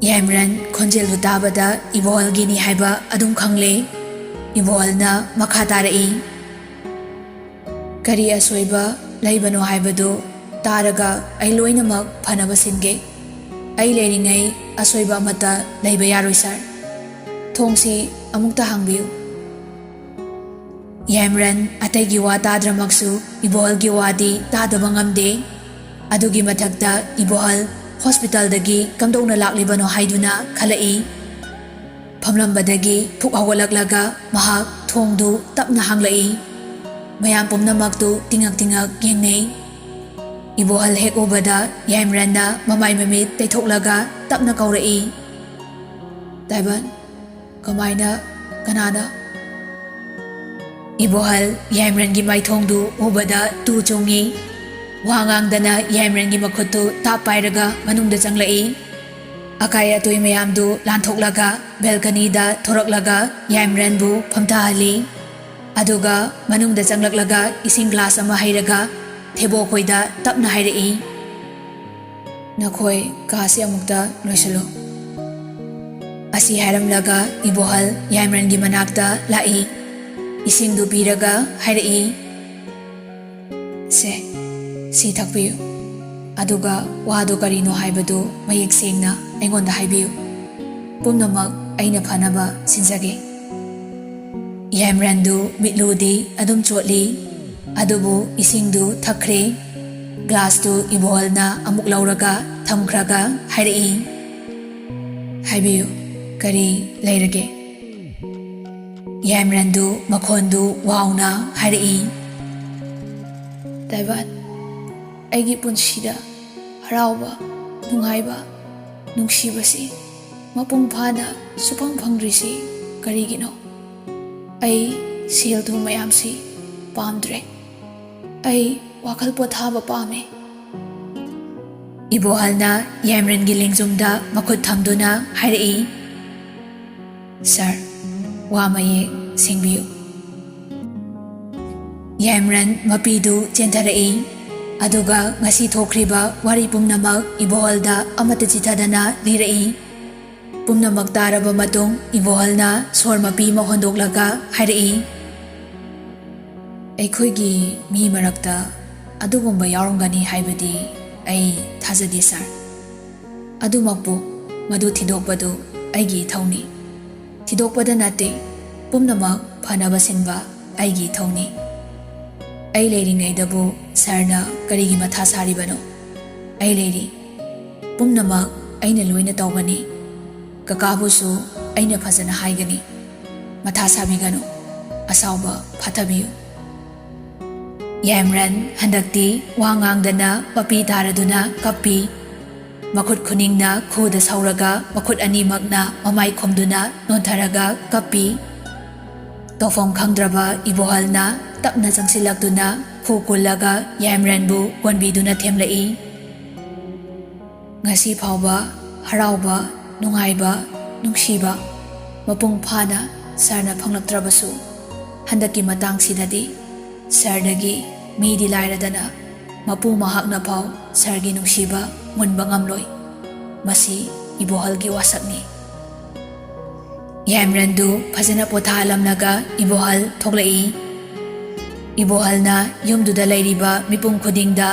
ꯌꯥꯏꯃꯔꯟ ꯈꯣꯟꯖꯦꯜꯗꯨ ꯇꯥꯕꯗ ꯏꯕꯣꯍꯜꯒꯤꯅꯤ ꯍꯥꯏꯕ ꯑꯗꯨꯝ ꯈꯪꯂꯦ꯫ ꯏꯕꯣꯍꯜꯅ ꯃꯈꯥ ꯇꯥꯔꯛꯏ, "ꯀꯔꯤ ꯑꯁꯣꯏꯕ ꯂꯩꯕꯅꯣ ꯍꯥꯏꯕꯗꯨ ꯇꯥꯔꯒ ꯑꯩ ꯂꯣꯏꯅꯃꯛ ꯐꯅꯕ ꯁꯤꯟꯒꯦ꯫ ꯑꯩ ꯂꯩꯔꯤꯉꯩ ꯑꯁꯣꯏꯕ ꯑꯃꯠꯇ ꯂꯩꯕ ꯌꯥꯔꯣꯏ, ꯁꯥꯔ꯫ ꯊꯣꯡꯁꯤ ꯑꯃꯨꯛꯇ ꯍꯥꯡꯕꯤꯌꯨ꯫" ꯌꯥꯏꯃꯔꯟ ꯑꯇꯩꯒꯤ ꯋꯥ ꯇꯥꯗ꯭ꯔꯃꯛꯁꯨ ꯏꯕꯣꯍꯜꯒꯤ ꯋꯥꯗꯤ ꯇꯥꯗꯕ ꯉꯝꯗꯦ꯫ ꯑꯗꯨꯒꯤ ꯃꯊꯛꯇ ꯏꯕꯣꯍꯜ ꯍꯣꯁꯄꯤꯇꯥꯜꯗꯒꯤ ꯀꯝꯗꯧꯅ ꯂꯥꯛꯂꯤꯕꯅꯣ ꯍꯥꯏꯗꯨꯅ ꯈꯜꯂꯛꯏ꯫ ꯐꯝꯂꯝꯕꯗꯒꯤ ꯐꯨꯛ ꯍꯧꯒꯠꯂꯛꯂꯒ ꯃꯍꯥꯛ ꯊꯣꯡꯗꯨ ꯇꯞꯅ ꯍꯥꯡꯂꯛꯏ꯫ ꯃꯌꯥꯝ ꯄꯨꯝꯅꯃꯛꯇꯨ ꯇꯤꯉꯛ ꯇꯤꯉꯛ ꯌꯦꯡꯅꯩ꯫ ꯏꯕꯣꯍꯜ ꯍꯦꯛ ꯎꯕꯗ ꯌꯥꯏꯃꯔꯟꯅ ꯃꯃꯥꯏ ꯃꯃꯤꯠ ꯇꯩꯊꯣꯛꯂꯒ ꯇꯞꯅ ꯀꯧꯔꯛꯏ, "ꯇꯥꯏꯕꯟ, ꯀꯃꯥꯏꯅ? ꯀꯅꯥꯅ?" ꯏꯕꯣꯍꯜ ꯌꯥꯏꯃꯔꯟꯒꯤ ꯃꯥꯏꯊꯣꯡꯗꯨ ꯎꯕꯗ ꯇꯨ ꯆꯣꯡꯉꯤ꯫ ꯋꯥ ꯉꯥꯡꯗꯅ ꯌꯥꯏꯃꯔꯟꯒꯤ ꯃꯈꯨꯠꯇꯨ ꯇꯥꯞ ꯄꯥꯏꯔꯒ ꯃꯅꯨꯡꯗ ꯆꯪꯂꯛꯏ꯫ ꯑꯀꯥꯏ ꯑꯇꯣꯏ ꯃꯌꯥꯝꯗꯨ ꯂꯥꯟꯊꯣꯛꯂꯒ ꯕꯦꯜꯀꯅꯤꯗ ꯊꯣꯔꯛꯂꯒ ꯌꯥꯏꯃꯔꯟꯕꯨ ꯐꯝꯊꯍꯜꯂꯤ꯫ ꯑꯗꯨꯒ ꯃꯅꯨꯡꯗ ꯆꯪꯂꯛꯂꯒ ꯏꯁꯤꯡ ꯒ꯭ꯂꯥꯁ ꯑꯃ ꯍꯩꯔꯒ ꯊꯦꯕꯣꯈꯣꯏꯗ ꯇꯞꯅ ꯍꯥꯏꯔꯛꯏ, "ꯅꯈꯣꯏ ꯀꯥꯁꯤ ꯑꯃꯨꯛꯇ ꯂꯣꯏꯁꯤꯜꯂꯨ꯫" ꯑꯁꯤ ꯍꯥꯏꯔꯝꯂꯒ ꯏꯕꯣꯍꯜ ꯌꯥꯏꯃꯔꯟꯒꯤ ꯃꯅꯥꯛꯇ ꯂꯥꯛꯏ꯫ ꯏꯁꯤꯡꯗꯨ ꯄꯤꯔꯒ ꯍꯥꯏꯔꯛꯏ, "ꯁꯦ, ꯁꯤ ꯊꯛꯄꯤꯌꯨ꯫ ꯑꯗꯨꯒ ꯋꯥꯗꯨ ꯀꯔꯤꯅꯣ ꯍꯥꯏꯕꯗꯨ ꯃꯌꯦꯛ ꯁꯦꯡꯅ ꯑꯩꯉꯣꯟꯗ ꯍꯥꯏꯕꯤꯌꯨ꯫ ꯄꯨꯝꯅꯃꯛ ꯑꯩꯅ ꯐꯅꯕ ꯁꯤꯟꯖꯒꯦ꯫" ꯌꯥꯏꯃꯔꯟꯗꯨ ꯃꯤꯠꯂꯨꯗꯤ ꯑꯗꯨꯝ ꯆꯣꯠꯂꯤ, ꯑꯗꯨꯕꯨ ꯏꯁꯤꯡꯗꯨ ꯊꯛꯈ꯭ꯔꯦ꯫ ꯒ꯭ꯂꯥꯁꯇꯨ ꯏꯕꯣꯍꯜꯅ ꯑꯃꯨꯛ ꯂꯧꯔꯒ ꯊꯝꯈ꯭ꯔꯒ ꯍꯥꯏꯔꯛꯏ, "ꯍꯥꯏꯕꯤꯌꯨ, ꯀꯔꯤ ꯂꯩꯔꯒꯦ?" ꯌꯥꯏꯃꯔꯟꯗꯨ ꯃꯈꯣꯟꯗꯨ ꯋꯥꯎꯅ ꯍꯥꯏꯔꯛꯏ, "ꯇꯥꯏꯕꯟ, ꯑꯩꯒꯤ ꯄꯨꯟꯁꯤꯗ ꯍꯔꯥꯎꯕ, ꯅꯨꯡꯉꯥꯏꯕ, ꯅꯨꯡꯁꯤꯕꯁꯤ ꯃꯄꯨꯡ ꯐꯥꯅ ꯁꯨꯐꯪ ꯐꯪꯗ꯭ꯔꯤꯁꯤ ꯀꯔꯤꯒꯤꯅꯣ? ꯑꯩ ꯁꯦꯜ ꯊꯨꯝ ꯃꯌꯥꯝꯁꯤ ꯄꯥꯝꯗ꯭ꯔꯦ꯫ ꯑꯩ ꯋꯥꯈꯜ ꯄꯣꯊꯥꯕ ꯄꯥꯝꯃꯤ꯫" ꯏꯕꯣꯍꯜꯅ ꯌꯥꯏꯃꯔꯟꯒꯤ ꯂꯦꯡꯖꯨꯝꯗ ꯃꯈꯨꯠ ꯊꯝꯗꯨꯅ ꯍꯥꯏꯔꯛꯏ, "ꯁꯥꯔ, ꯋꯥ ꯃꯌꯦꯛ ꯁꯦꯡꯕꯤꯌꯨ꯫" ꯌꯥꯏꯃꯔꯟ ꯃꯄꯤꯗꯨ ꯆꯦꯟꯊꯔꯛꯏ, ꯑꯗꯨꯒ ꯉꯁꯤ ꯊꯣꯛꯈ꯭ꯔꯤꯕ ꯋꯥꯔꯤ ꯄꯨꯝꯅꯃꯛ ꯏꯕꯣꯍꯜꯗ ꯑꯃꯠꯇ ꯆꯤꯊꯗꯅ ꯂꯤꯔꯛꯏ꯫ ꯄꯨꯝꯅꯃꯛ ꯇꯥꯔꯕ ꯃꯇꯨꯡ ꯏꯕꯣꯍꯜꯅ ꯁꯣꯔ ꯃꯄꯤ ꯑꯃ ꯍꯣꯟꯗꯣꯛꯂꯒ ꯍꯥꯏꯔꯛꯏ, "ꯑꯩꯈꯣꯏꯒꯤ ꯃꯤ ꯃꯔꯛꯇ ꯑꯗꯨꯒꯨꯝꯕ ꯌꯥꯎꯔꯝꯒꯅꯤ ꯍꯥꯏꯕꯗꯤ ꯑꯩ ꯊꯥꯖꯗꯦ, ꯁꯥꯔ꯫ ꯑꯗꯨꯃꯛꯄꯨ, ꯃꯗꯨ ꯊꯤꯗꯣꯛꯄꯗꯨ ꯑꯩꯒꯤ ꯏꯊꯧꯅꯤ꯫ ꯊꯤꯗꯣꯛꯄꯗ ꯅꯠꯇꯦ, ꯄꯨꯝꯅꯃꯛ ꯐꯅꯕ ꯁꯤꯟꯕ ꯑꯩꯒꯤ ꯏꯊꯧꯅꯤ꯫ ꯑꯩ ꯂꯩꯔꯤꯉꯩꯗꯕꯨ ꯁꯥꯔꯅ ꯀꯔꯤꯒꯤ ꯃꯊꯥ ꯁꯥꯔꯤꯕꯅꯣ? ꯑꯩ ꯂꯩꯔꯤ꯫ ꯄꯨꯝꯅꯃꯛ ꯑꯩꯅ ꯂꯣꯏꯅ ꯇꯧꯒꯅꯤ꯫ ꯀꯀꯥꯕꯨꯁꯨ ꯑꯩꯅ ꯐꯖꯅ ꯍꯥꯏꯒꯅꯤ꯫ ꯃꯊꯥ ꯁꯥꯕꯤꯒꯅꯨ꯫ ꯑꯁꯥꯎꯕ ꯐꯥꯊꯕꯤꯌꯨ꯫ ꯌꯥꯏꯃꯔꯟ ꯍꯟꯗꯛꯇꯤ ꯋꯥ ꯉꯥꯡꯗꯅ ꯃꯄꯤ ꯇꯥꯔꯗꯨꯅ ꯀꯞꯄꯤ꯫ ꯃꯈꯨꯠ ꯈꯨꯅꯤꯡꯅ ꯈꯨꯗ ꯁꯧꯔꯒ ꯃꯈꯨꯠ ꯑꯅꯤꯃꯛꯅ ꯃꯃꯥꯏ ꯈꯨꯝꯗꯨꯅ ꯅꯣꯟꯊꯔꯒ ꯀꯞꯄꯤ꯫ ꯇꯧꯐꯝ ꯈꯪꯗ꯭ꯔꯕ ꯏꯕꯣꯍꯜꯅ ꯇꯞꯅ ꯆꯪꯁꯤꯜꯂꯛꯇꯨꯅ ꯈꯨ ꯀꯨꯜꯂꯒ ꯌꯥꯏꯃꯔꯟꯕꯨ ꯀꯣꯟꯕꯤꯗꯨꯅ ꯊꯦꯝꯂꯛꯏ꯫ ꯉꯁꯤ ꯐꯥꯎꯕ ꯍꯔꯥꯎꯕ, ꯅꯨꯡꯉꯥꯏꯕ, ꯅꯨꯡꯁꯤꯕ ꯃꯄꯨꯡ ꯐꯥꯅ ꯁꯥꯔꯅ ꯐꯪꯂꯛꯇ꯭ꯔꯕꯁꯨ, ꯍꯟꯗꯛꯀꯤ ꯃꯇꯥꯡꯁꯤꯗꯗꯤ ꯁꯥꯔꯗꯒꯤ ꯃꯤꯗꯤ ꯂꯥꯏꯔꯗꯅ ꯃꯄꯨ ꯃꯍꯥꯛꯅ ꯐꯥꯎ ꯁꯥꯔꯒꯤ ꯅꯨꯡꯁꯤꯕ ꯃꯨꯟꯕ ꯉꯝꯂꯣꯏ꯫ ꯃꯁꯤ ꯏꯕꯣꯍꯜꯒꯤ ꯋꯥꯁꯛꯅꯤ꯫ ꯌꯥꯏꯃꯔꯟꯗꯨ ꯐꯖꯅ ꯄꯣꯊꯥꯍꯜꯂꯝꯂꯒ ꯏꯕꯣꯍꯜ ꯊꯣꯛꯂꯛꯏ꯫ ꯏꯕꯣꯍꯜꯅ ꯌꯨꯝꯗꯨꯗ ꯂꯩꯔꯤꯕ ꯃꯤꯄꯨꯝ ꯈꯨꯗꯤꯡꯗ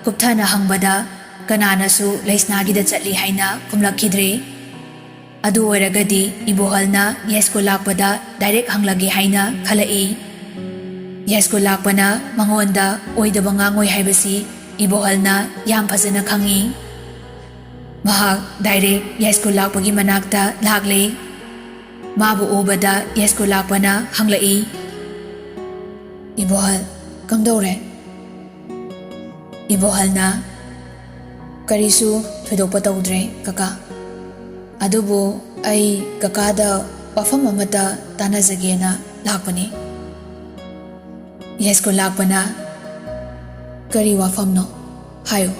ꯀꯨꯞꯊꯅ ꯍꯪꯕꯗ ꯀꯅꯥꯅꯁꯨ ꯂꯩꯁꯅꯥꯒꯤꯗ ꯆꯠꯂꯤ ꯍꯥꯏꯅ ꯈꯨꯝꯂꯛꯈꯤꯗ꯭ꯔꯦ꯫ ꯑꯗꯨ ꯑꯣꯏꯔꯒꯗꯤ ꯏꯕꯣꯍꯜꯅ ꯌꯥꯏꯁ꯭ꯀꯨꯜ ꯂꯥꯛꯄꯗ ꯗꯥꯏꯔꯦꯛ ꯍꯪꯂꯒꯦ ꯍꯥꯏꯅ ꯈꯜꯂꯛꯏ꯫ ꯌꯥꯏꯁ꯭ꯀꯨꯜ ꯂꯥꯛꯄꯅ ꯃꯉꯣꯟꯗ ꯑꯣꯏꯗꯕ ꯉꯥꯡꯉꯣꯏ ꯍꯥꯏꯕꯁꯤ ꯏꯕꯣꯍꯜꯅ ꯌꯥꯝ ꯐꯖꯅ ꯈꯪꯏ꯫ ꯃꯍꯥꯛ ꯗꯥꯏꯔꯦꯛ ꯌꯥꯏꯁ꯭ꯀꯨꯜ ꯂꯥꯛꯄꯒꯤ ꯃꯅꯥꯛꯇ ꯂꯥꯛꯂꯦ꯫ ꯃꯥꯕꯨ ꯎꯕꯗ ꯌꯥꯏꯁ꯭ꯀꯨꯜ ꯂꯥꯛꯄꯅ ꯍꯪꯂꯛꯏ, "ꯏꯕꯣꯍꯜ, ꯀꯝꯗꯧꯔꯦ?" ꯏꯕꯣꯍꯜꯅ, "ꯀꯔꯤꯁꯨ ꯊꯣꯏꯗꯣꯛꯄ ꯇꯧꯗ꯭ꯔꯦ, ꯀꯀꯥ꯫ ꯑꯗꯨꯕꯨ ꯑꯩ ꯀꯀꯥꯗ ꯋꯥꯐꯝ ꯑꯃꯠꯇ ꯇꯥꯟꯅꯖꯒꯦꯅ ꯂꯥꯛꯄꯅꯤ꯫" ꯌꯥꯏꯁ꯭ꯀꯨꯜ ꯂꯥꯛꯄꯅ, "ꯀꯔꯤ ꯋꯥꯐꯝꯅꯣ? ꯍꯥꯏꯌꯨ꯫"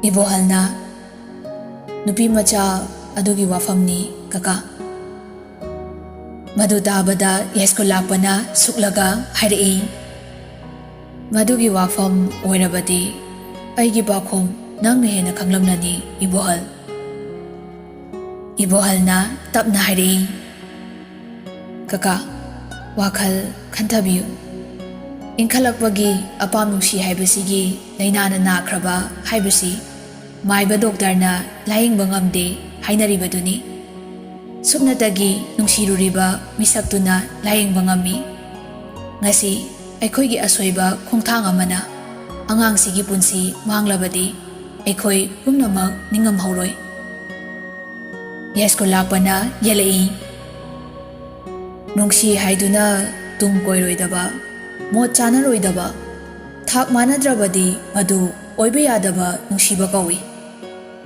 ꯏꯕꯣꯍꯜꯅ, "ꯅꯨꯄꯤ ꯃꯆꯥ ꯑꯗꯨꯒꯤ ꯋꯥꯐꯝꯅꯤ, ꯀꯀꯥ꯫" ꯃꯗꯨ ꯇꯥꯕꯗ ꯌꯥꯏꯁ꯭ꯀꯨꯜ ꯂꯥꯛꯄꯅ ꯁꯨꯛꯂꯒ ꯍꯥꯏꯔꯛꯏ, "ꯃꯗꯨꯒꯤ ꯋꯥꯐꯝ ꯑꯣꯏꯔꯕꯗꯤ ꯑꯩꯒꯤ ꯄꯥꯎꯈꯨꯝ ꯅꯪꯅ ꯍꯦꯟꯅ ꯈꯪꯂꯝꯂꯅꯤ, ꯏꯕꯣꯍꯜ꯫" ꯏꯕꯣꯍꯜꯅ ꯇꯞꯅ ꯍꯥꯏꯔꯛꯏ, "ꯀꯀꯥ, ꯋꯥꯈꯜ ꯈꯟꯊꯕꯤꯌꯨ꯫ ꯏꯟꯈꯠꯂꯛꯄꯒꯤ ꯑꯄꯥꯝ ꯅꯨꯡꯁꯤ ꯍꯥꯏꯕꯁꯤꯒꯤ ꯂꯥꯏꯅꯥꯅ ꯅꯥꯈ꯭ꯔꯕ ꯍꯥꯏꯕꯁꯤ ꯃꯥꯏꯕ ꯗꯣꯛꯇꯔꯅ ꯂꯥꯌꯦꯡꯕ ꯉꯝꯗꯦ ꯍꯥꯏꯅꯔꯤꯕꯗꯨꯅꯤ꯫ ꯁꯨꯞꯅꯇꯒꯤ ꯅꯨꯡꯁꯤꯔꯨꯔꯤꯕ ꯃꯤꯁꯛꯇꯨꯅ ꯂꯥꯌꯦꯡꯕ ꯉꯝꯃꯤ꯫ ꯉꯁꯤ ꯑꯩꯈꯣꯏꯒꯤ ꯑꯁꯣꯏꯕ ꯈꯣꯡꯊꯥꯡ ꯑꯃꯅ ꯑꯉꯥꯡꯁꯤꯒꯤ ꯄꯨꯟꯁꯤ ꯃꯥꯡꯂꯕꯗꯤ ꯑꯩꯈꯣꯏ ꯄꯨꯝꯅꯃꯛ ꯅꯤꯡꯉꯝꯍꯧꯔꯣꯏ꯫ ꯌꯥꯏꯁ꯭ꯀꯨꯜ ꯂꯥꯛꯄꯅ ꯌꯦꯜꯂꯛꯏ꯫ ꯅꯨꯡꯁꯤ ꯍꯥꯏꯗꯨꯅ ꯇꯨꯡ ꯀꯣꯏꯔꯣꯏꯗꯕ, ꯃꯣꯠ ꯆꯥꯅꯔꯣꯏꯗꯕ, ꯊꯥꯛ ꯃꯥꯟꯅꯗ꯭ꯔꯕꯗꯤ ꯃꯗꯨ ꯑꯣꯏꯕ ꯌꯥꯗꯕ ꯅꯨꯡꯁꯤꯕ ꯀꯧꯏ꯫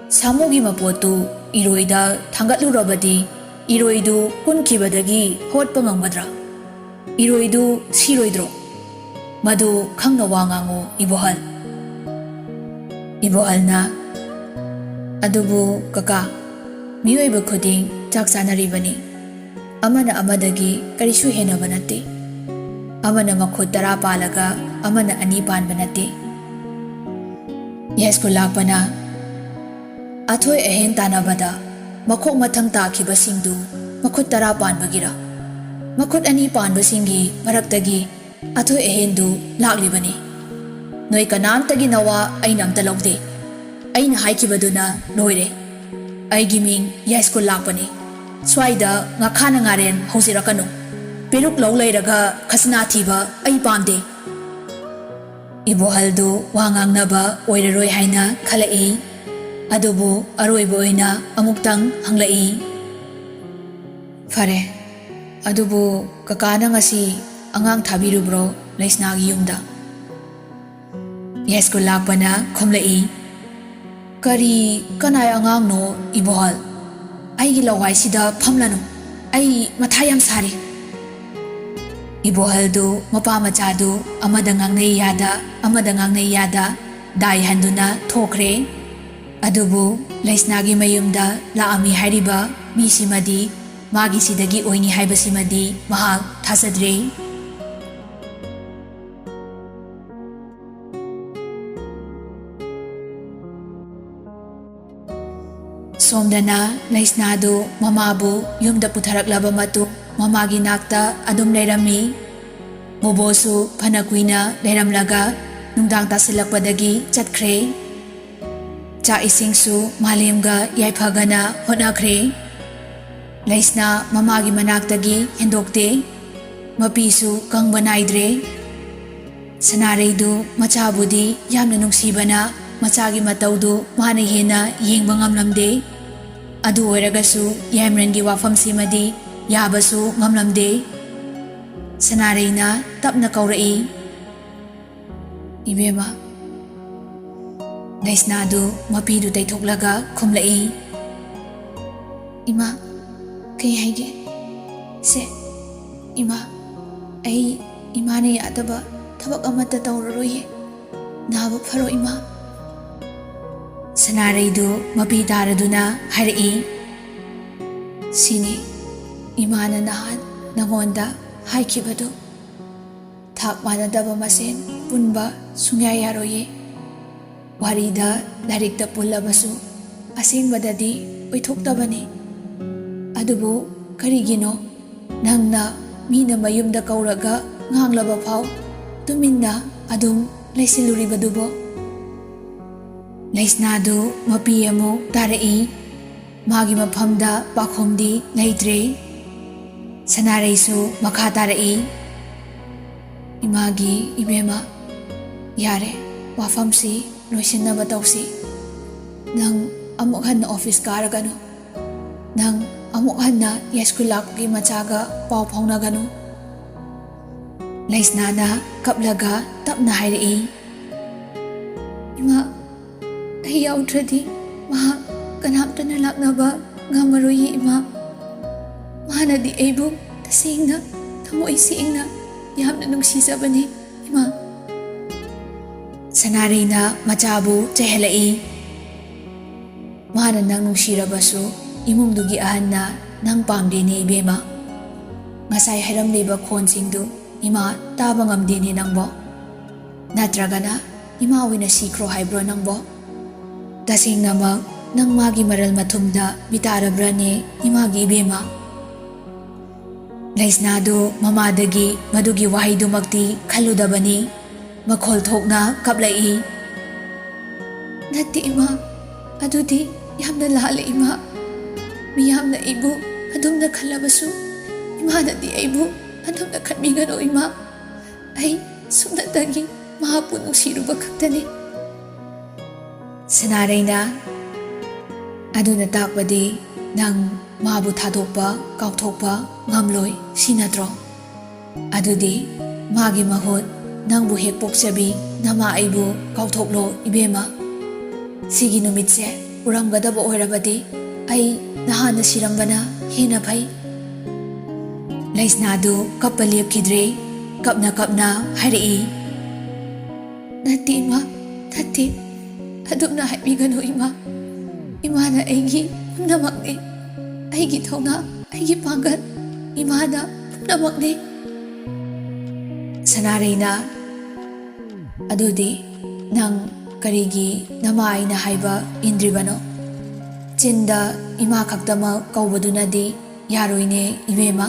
ꯁꯥꯃꯨꯒꯤ ꯃꯄꯣꯠꯇꯨ ꯏꯔꯣꯏꯗ ꯊꯥꯡꯒꯠꯂꯨꯔꯕꯗꯤ ꯏꯔꯣꯏꯗꯨ ꯀꯨꯟꯈꯤꯕꯗꯒꯤ ꯍꯧꯒꯠꯄ ꯉꯝꯒꯗ꯭ꯔꯥ? ꯏꯔꯣꯏꯗꯨ ꯁꯤꯔꯣꯏꯗ꯭ꯔꯣ? ꯃꯗꯨ ꯈꯪꯅ ꯋꯥ ꯉꯥꯡꯉꯨ, ꯏꯕꯣꯍꯜ꯫ ꯏꯕꯣꯍꯜꯅ, "ꯑꯗꯨꯕꯨ ꯀꯀꯥ, ꯃꯤꯑꯣꯏꯕ ꯈꯨꯗꯤꯡ ꯆꯥꯛ ꯆꯥꯅꯔꯤꯕꯅꯤ꯫ ꯑꯃꯅ ꯑꯃꯗꯒꯤ ꯀꯔꯤꯁꯨ ꯍꯦꯟꯅꯕ ꯅꯠꯇꯦ꯫ ꯑꯃꯅ ꯃꯈꯨꯠ ꯇꯔꯥ ꯄꯥꯜꯂꯒ ꯑꯃꯅ ꯑꯅꯤ ꯄꯥꯟꯕ ꯅꯠꯇꯦ꯫" ꯌꯥꯏꯁ꯭ꯀꯨꯜ ꯂꯥꯛꯄꯅ, "ꯑꯊꯣꯏ ꯑꯍꯦꯟ ꯇꯥꯟꯅꯕꯗ ꯃꯈꯣꯛ ꯃꯊꯪ ꯇꯥꯈꯤꯕꯁꯤꯡꯗꯨ ꯃꯈꯨꯠ ꯇꯔꯥ ꯄꯥꯟꯕꯒꯤꯔ? ꯃꯈꯨꯠ ꯑꯅꯤ ꯄꯥꯟꯕꯁꯤꯡꯒꯤ ꯃꯔꯛꯇꯒꯤ ꯑꯊꯣꯏ ꯑꯍꯦꯟꯗꯨ ꯂꯥꯛꯂꯤꯕꯅꯤ꯫ ꯅꯣꯏ ꯀꯅꯥꯝꯇꯒꯤ ꯅꯋꯥ ꯑꯩꯅ ꯑꯝꯇ ꯂꯧꯗꯦ꯫ ꯑꯩꯅ ꯍꯥꯏꯈꯤꯕꯗꯨꯅ ꯂꯣꯏꯔꯦ꯫ ꯑꯩꯒꯤ ꯃꯤꯡ ꯌꯥꯏꯁ꯭ꯀꯨꯜ ꯂꯥꯛꯄꯅꯤ꯫ ꯁ꯭ꯋꯥꯏꯗ ꯉꯥꯈꯥꯅ ꯉꯥꯔꯦꯟ ꯍꯧꯖꯤꯔꯛꯀꯅꯨ꯫ ꯄꯦꯔꯨꯛ ꯂꯧ ꯂꯩꯔꯒ ꯈꯖꯅꯥ ꯊꯤꯕ ꯑꯩ ꯄꯥꯝꯗꯦ꯫" ꯏꯕꯣꯍꯜꯗꯨ ꯋꯥ ꯉꯥꯡꯅꯕ ꯑꯣꯏꯔꯔꯣꯏ ꯍꯥꯏꯅ ꯈꯜꯂꯛꯏ꯫ ꯑꯗꯨꯕꯨ ꯑꯔꯣꯏꯕ ꯑꯣꯏꯅ ꯑꯃꯨꯛꯇꯪ ꯍꯪꯂꯛꯏ, "ꯐꯔꯦ, ꯑꯗꯨꯕꯨ ꯀꯀꯥꯅ ꯉꯁꯤ ꯑꯉꯥꯡ ꯊꯥꯕꯤꯔꯨꯕ꯭ꯔꯣ ꯂꯩꯁꯅꯥꯒꯤ ꯌꯨꯝꯗ?" ꯌꯥꯏꯁ꯭ꯀꯨꯜ ꯂꯥꯛꯄꯅ ꯈꯨꯝꯂꯛꯏ, "ꯀꯔꯤ ꯀꯅꯥꯏ ꯑꯉꯥꯡꯅꯣ, ꯏꯕꯣꯍꯜ? ꯑꯩꯒꯤ ꯂꯋꯥꯏꯁꯤꯗ ꯐꯝꯂꯅꯨ꯫ ꯑꯩ ꯃꯊꯥ ꯌꯥꯝ ꯁꯥꯔꯤ꯫" ꯏꯕꯣꯍꯜꯗꯨ ꯃꯄꯥ ꯃꯆꯥꯗꯨ ꯑꯃꯗ ꯉꯥꯡꯅꯩ ꯌꯥꯗ, ꯑꯃꯗ ꯉꯥꯡꯅꯩ ꯌꯥꯗ ꯗꯥꯏ ꯍꯟꯗꯨꯅ ꯊꯣꯛꯈ꯭ꯔꯦ꯫ ꯑꯗꯨꯕꯨ ꯂꯩꯁꯅꯥꯒꯤ ꯃꯌꯨꯝꯗ ꯂꯥꯛꯑꯝꯃꯤ ꯍꯥꯏꯔꯤꯕ ꯃꯤꯁꯤꯃꯗꯤ ꯃꯥꯒꯤꯁꯤꯗꯒꯤ ꯑꯣꯏꯅꯤ ꯍꯥꯏꯕꯁꯤꯃꯗꯤ ꯃꯍꯥꯛ ꯊꯥꯖꯗ꯭ꯔꯦ꯫ ꯁꯣꯝꯗꯅ ꯂꯩꯁꯅꯥꯗꯨ ꯃꯃꯥꯕꯨ ꯌꯨꯝꯗ ꯄꯨꯊꯔꯛꯂꯕ ꯃꯇꯨꯡ ꯃꯃꯥꯒꯤ ꯅꯥꯛꯇ ꯑꯗꯨꯝ ꯂꯩꯔꯝꯃꯤ꯫ ꯕꯣꯕꯣꯁꯨ ꯐꯅ ꯀꯨꯏꯅ ꯂꯩꯔꯝꯂꯒ ꯅꯨꯡꯗꯥꯡ ꯇꯥꯁꯤꯜꯂꯛꯄꯗꯒꯤ ꯆꯠꯈ꯭ꯔꯦ꯫ ꯆꯥꯛ ꯏꯁꯤꯡꯁꯨ ꯃꯥꯂꯦꯝꯒ ꯌꯥꯏꯐꯒꯅ ꯍꯣꯠꯅꯈ꯭ꯔꯦ꯫ ꯂꯩꯁꯅꯥ ꯃꯃꯥꯒꯤ ꯃꯅꯥꯛꯇꯒꯤ ꯍꯦꯟꯗꯣꯛꯇꯦ꯫ ꯃꯄꯤꯁꯨ ꯀꯪꯕ ꯅꯥꯏꯗ꯭ꯔꯦ꯫ ꯁꯅꯥꯔꯩꯗꯨ ꯃꯆꯥꯕꯨꯗꯤ ꯌꯥꯝꯅ ꯅꯨꯡꯁꯤꯕꯅ ꯃꯆꯥꯒꯤ ꯃꯇꯧꯗꯨ ꯃꯥꯅ ꯍꯦꯟꯅ ꯌꯦꯡꯕ ꯉꯝꯂꯝꯗꯦ꯫ ꯑꯗꯨ ꯑꯣꯏꯔꯒꯁꯨ ꯌꯥꯏꯃꯔꯟꯒꯤ ꯋꯥꯐꯝꯁꯤꯃꯗꯤ ꯌꯥꯕꯁꯨ ꯉꯝꯂꯝꯗꯦ꯫ ꯁꯅꯥꯔꯩꯅ ꯇꯞꯅ ꯀꯧꯔꯛꯏ, "ꯏꯕꯦꯝꯃ꯫" ꯂꯩꯁꯅꯥꯗꯨ ꯃꯄꯤꯗꯨ ꯇꯩꯊꯣꯛꯂꯒ ꯈꯨꯝꯂꯛꯏ, "ꯏꯃꯥ, ꯀꯩ ꯍꯥꯏꯒꯦ? ꯁꯦ, ꯏꯃꯥ, ꯑꯩ ꯏꯃꯥꯅ ꯌꯥꯗꯕ ꯊꯕꯛ ꯑꯃꯠꯇ ꯇꯧꯔꯔꯣꯏꯌꯦ꯫ ꯅꯥꯕ ꯐꯔꯣ, ꯏꯃꯥ꯫" ꯁꯅꯥꯔꯩꯗꯨ ꯃꯄꯤ ꯇꯥꯔꯗꯨꯅ ꯍꯥꯏꯔꯛꯏ, "ꯁꯤꯅꯤ ꯏꯃꯥꯅ ꯅꯍꯥꯟ ꯅꯉꯣꯟꯗ ꯍꯥꯏꯈꯤꯕꯗꯨ꯫ ꯊꯥꯛ ꯃꯥꯟꯅꯗꯕ ꯃꯁꯦꯟ ꯄꯨꯟꯕ ꯁꯨꯡꯌꯥ ꯌꯥꯔꯣꯏꯌꯦ꯫ ꯋꯥꯔꯤꯗ, ꯂꯥꯏꯔꯤꯛꯇ ꯄꯨꯜꯂꯕꯁꯨ ꯑꯁꯦꯡꯕꯗꯗꯤ ꯑꯣꯏꯊꯣꯛꯇꯕꯅꯤ꯫ ꯑꯗꯨꯕꯨ ꯀꯔꯤꯒꯤꯅꯣ ꯅꯪꯅ ꯃꯤꯅ ꯃꯌꯨꯝꯗ ꯀꯧꯔꯒ ꯉꯥꯡꯂꯕ ꯐꯥꯎ ꯇꯨꯃꯤꯟꯅ ꯑꯗꯨꯝ ꯂꯩꯁꯤꯜꯂꯨꯔꯤꯕꯗꯨꯕꯣ?" ꯂꯩꯁꯅꯥꯗꯨ ꯃꯄꯤ ꯑꯃꯨꯛ ꯇꯥꯔꯛꯏ꯫ ꯃꯥꯒꯤ ꯃꯐꯝꯗ ꯄꯥꯈꯣꯝꯗꯤ ꯂꯩꯇ꯭ꯔꯦ꯫ ꯁꯅꯥꯔꯩꯁꯨ ꯃꯈꯥ ꯇꯥꯔꯛꯏ, "ꯏꯃꯥꯒꯤ ꯏꯕꯦꯝꯃ, ꯌꯥꯔꯦ, ꯋꯥꯐꯝꯁꯤ ꯂꯣꯏꯁꯤꯟꯅꯕ ꯇꯧꯁꯤ꯫ ꯅꯪ ꯑꯃꯨꯛ ꯍꯟꯅ ꯑꯣꯐꯤꯁ ꯀꯥꯔꯒꯅꯨ꯫ ꯅꯪ ꯑꯃꯨꯛ ꯍꯟꯅ ꯌꯥꯏꯁ꯭ꯀꯨꯜ ꯂꯥꯛꯄꯒꯤ ꯃꯆꯥꯒ ꯄꯥꯎ ꯐꯥꯎꯅꯒꯅꯨ꯫" ꯂꯩꯁꯅꯥꯅ ꯀꯞꯂꯒ ꯇꯞꯅ ꯍꯥꯏꯔꯛꯏ, "ꯏꯃꯥ, ꯑꯩ ꯌꯥꯎꯗ꯭ꯔꯗꯤ ꯃꯍꯥꯛ ꯀꯅꯥꯝꯇꯅ ꯂꯥꯛꯅꯕ ꯉꯝꯃꯔꯣꯏꯌꯦ, ꯏꯃꯥ꯫ ꯃꯥꯅꯗꯤ ꯑꯩꯕꯨ ꯇꯁꯦꯡꯅ, ꯊꯃꯣꯏ ꯁꯦꯡꯅ ꯌꯥꯝꯅ ꯅꯨꯡꯁꯤꯖꯕꯅꯤ, ꯏꯃꯥ꯫" ꯁꯅꯥꯔꯩꯅ ꯃꯆꯥꯕꯨ ꯆꯩꯍꯜꯂꯛꯏ꯫ "ꯃꯥꯅ ꯅꯪ ꯅꯨꯡꯁꯤꯔꯕꯁꯨ ꯏꯃꯨꯡꯗꯨꯒꯤ ꯑꯍꯟꯅ ꯅꯪ ꯄꯥꯝꯗꯦꯅꯦ, ꯏꯕꯦꯝꯃ꯫ ꯉꯁꯥꯏ ꯍꯥꯏꯔꯝꯂꯤꯕ ꯈꯣꯟꯁꯤꯡꯗꯨ ꯏꯃꯥ ꯇꯥꯕ ꯉꯝꯗꯦꯅꯦ ꯅꯪꯕꯣ꯫ ꯅꯠꯇ꯭ꯔꯒꯅ ꯏꯃꯥ ꯑꯣꯏꯅ ꯁꯤꯈ꯭ꯔꯣ ꯍꯥꯏꯕ꯭ꯔꯣ ꯅꯪꯕꯣ? ꯇꯁꯦꯡꯅꯃꯛ ꯅꯪ ꯃꯥꯒꯤ ꯃꯔꯜ ꯃꯊꯨꯝꯗ ꯃꯤꯇꯥꯔꯕ꯭ꯔꯅꯦ, ꯏꯃꯥꯒꯤ ꯏꯕꯦꯝꯃ?" ꯂꯩꯁꯅꯥꯗꯨ ꯃꯃꯥꯗꯒꯤ ꯃꯗꯨꯒꯤ ꯋꯥꯍꯩꯗꯨꯃꯛꯇꯤ ꯈꯜꯂꯨꯗꯕꯅꯤ꯫ ꯃꯈꯣꯜ ꯊꯣꯛꯅ ꯀꯞꯂꯛꯏ꯫ "ꯅꯠꯇꯦ ꯏꯃꯥ, ꯑꯗꯨꯗꯤ ꯌꯥꯝꯅ ꯂꯥꯜꯂꯦ ꯏꯃꯥ꯫ ꯃꯤꯌꯥꯝꯅ ꯑꯩꯕꯨ ꯑꯗꯨꯝꯅ ꯈꯜꯂꯕꯁꯨ ꯏꯃꯥꯅꯗꯤ ꯑꯩꯕꯨ ꯑꯗꯨꯝꯅ ꯈꯟꯕꯤꯒꯅꯨ ꯏꯃꯥ꯫ ꯑꯩ ꯁꯨꯞꯅꯇꯒꯤ ꯃꯍꯥꯛꯄꯨ ꯅꯨꯡꯁꯤꯔꯨꯕ ꯈꯛꯇꯅꯤ꯫" ꯁꯅꯥꯔꯩꯅ, "ꯑꯗꯨꯅ ꯇꯥꯛꯄꯗꯤ ꯅꯪ ꯃꯥꯕꯨ ꯊꯥꯗꯣꯛꯄ, ꯀꯥꯎꯊꯣꯛꯄ ꯉꯝꯂꯣꯏ, ꯁꯤ ꯅꯠꯇ꯭ꯔꯣ? ꯑꯗꯨꯗꯤ ꯃꯥꯒꯤ ꯃꯍꯨꯠ ꯅꯪꯕꯨ ꯍꯦꯛ ꯄꯣꯛꯆꯕꯤ ꯅꯃꯥ ꯑꯩꯕꯨ ꯀꯥꯎꯊꯣꯛꯂꯣ ꯏꯕꯦꯝꯃ꯫ ꯁꯤꯒꯤ ꯅꯨꯃꯤꯠꯁꯦ ꯎꯔꯝꯒꯗꯕ ꯑꯣꯏꯔꯕꯗꯤ ꯑꯩ ꯅꯍꯥꯟꯅ ꯁꯤꯔꯝꯕꯅ ꯍꯦꯟꯅ ꯐꯩ꯫" ꯂꯩꯁꯅꯥꯗꯨ ꯀꯞꯄ ꯂꯦꯞꯈꯤꯗ꯭ꯔꯦ꯫ ꯀꯞꯅ ꯀꯞꯅ ꯍꯥꯏꯔꯛꯏ, "ꯅꯠꯇꯦ ꯏꯃꯥ, ꯅꯠꯇꯦ꯫ ꯑꯗꯨꯝꯅ ꯍꯥꯏꯕꯤꯒꯅꯨ ꯏꯃꯥ꯫ ꯏꯃꯥꯅ ꯑꯩꯒꯤ ꯄꯨꯝꯅꯃꯛꯅꯤ꯫ ꯑꯩꯒꯤ ꯊꯧꯅꯥ, ꯑꯩꯒꯤ ꯄꯥꯡꯒꯜ꯫ ꯏꯃꯥꯅ ꯄꯨꯝꯅꯃꯛꯅꯤ꯫" ꯁꯅꯥꯔꯩꯅ, "ꯑꯗꯨꯗꯤ ꯅꯪ ꯀꯔꯤꯒꯤ ꯅꯃꯥ ꯑꯩꯅ ꯍꯥꯏꯕ ꯏꯟꯗ꯭ꯔꯤꯕꯅꯣ? ꯆꯤꯟꯗ ꯏꯃꯥ ꯈꯛꯇꯃꯛ ꯀꯧꯕꯗꯨꯅꯗꯤ ꯌꯥꯔꯣꯏꯅꯦ ꯏꯕꯦꯝꯃ꯫"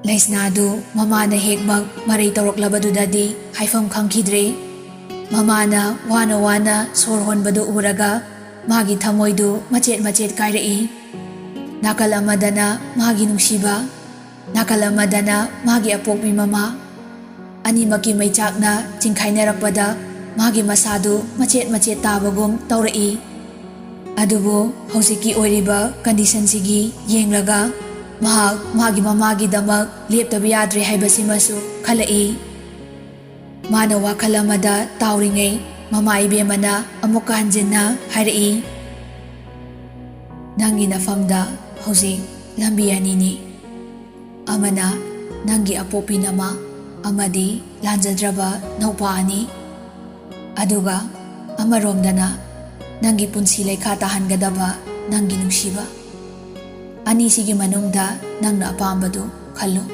ꯂꯩꯁꯅꯥꯗꯨ ꯃꯃꯥꯅ ꯍꯦꯛꯃꯛ ꯃꯔꯩ ꯇꯧꯔꯛꯂꯕꯗꯨꯗꯗꯤ ꯍꯥꯏꯐꯝ ꯈꯪꯈꯤꯗ꯭ꯔꯦ꯫ ꯃꯃꯥꯅ ꯋꯥꯅ ꯋꯥꯅ ꯁꯣꯔ ꯍꯣꯟꯕꯗꯨ ꯎꯔꯒ ꯃꯥꯒꯤ ꯊꯃꯣꯏꯗꯨ ꯃꯆꯦꯠ ꯃꯆꯦꯠ ꯀꯥꯏꯔꯛꯏ꯫ ꯅꯥꯀꯜ ꯑꯃꯗꯅ ꯃꯥꯒꯤ ꯅꯨꯡꯁꯤꯕ, ꯅꯥꯀꯜ ꯑꯃꯗꯅ ꯃꯥꯒꯤ ꯑꯄꯣꯛꯄꯤ ꯃꯃꯥ꯫ ꯑꯅꯤꯃꯛꯀꯤ ꯃꯩꯆꯥꯛꯅ ꯆꯤꯡꯈꯥꯏꯅꯔꯛꯄꯗ ꯃꯥꯒꯤ ꯃꯁꯥꯗꯨ ꯃꯆꯦꯠ ꯃꯆꯦꯠ ꯇꯥꯕꯒꯨꯝ ꯇꯧꯔꯛꯏ꯫ ꯑꯗꯨꯕꯨ ꯍꯧꯖꯤꯛꯀꯤ ꯑꯣꯏꯔꯤꯕ ꯀꯟꯗꯤꯁꯟꯁꯤꯒꯤ ꯌꯦꯡꯂꯒ ꯃꯍꯥꯛ ꯃꯥꯒꯤ ꯃꯃꯥꯒꯤꯗꯃꯛ ꯂꯦꯞꯇꯕ ꯌꯥꯗ꯭ꯔꯦ ꯍꯥꯏꯕꯁꯤꯃꯁꯨ ꯈꯜꯂꯛꯏ꯫ ꯃꯥꯅ ꯋꯥꯈꯜ ꯑꯃꯗ ꯇꯥꯎꯔꯤꯉꯩ ꯃꯃꯥ ꯏꯕꯦꯝꯃꯅ ꯑꯃꯨꯛꯀ ꯍꯟꯖꯤꯟꯅ ꯍꯥꯏꯔꯛꯏ, "ꯅꯪꯒꯤ ꯅꯐꯝꯗ ꯍꯧꯖꯤꯛ ꯂꯝꯕꯤ ꯑꯅꯤꯅꯤ꯫ ꯑꯃꯅ ꯅꯪꯒꯤ ꯑꯄꯣꯛꯄꯤ ꯅꯃꯥ ꯑꯃꯗꯤ ꯂꯥꯟꯖꯗ꯭ꯔꯕ ꯅꯧꯄꯥ ꯑꯅꯤ, ꯑꯗꯨꯒ ꯑꯃꯔꯣꯝꯗꯅ ꯅꯪꯒꯤ ꯄꯨꯟꯁꯤ ꯂꯩꯈꯥ ꯇꯥꯍꯟꯒꯗꯕ ꯅꯪꯒꯤ ꯅꯨꯡꯁꯤꯕ꯫ ꯑꯅꯤꯁꯤꯒꯤ ꯃꯅꯨꯡꯗ ꯅꯪꯅ ꯑꯄꯥꯝꯕꯗꯨ ꯈꯜꯂꯨ꯫"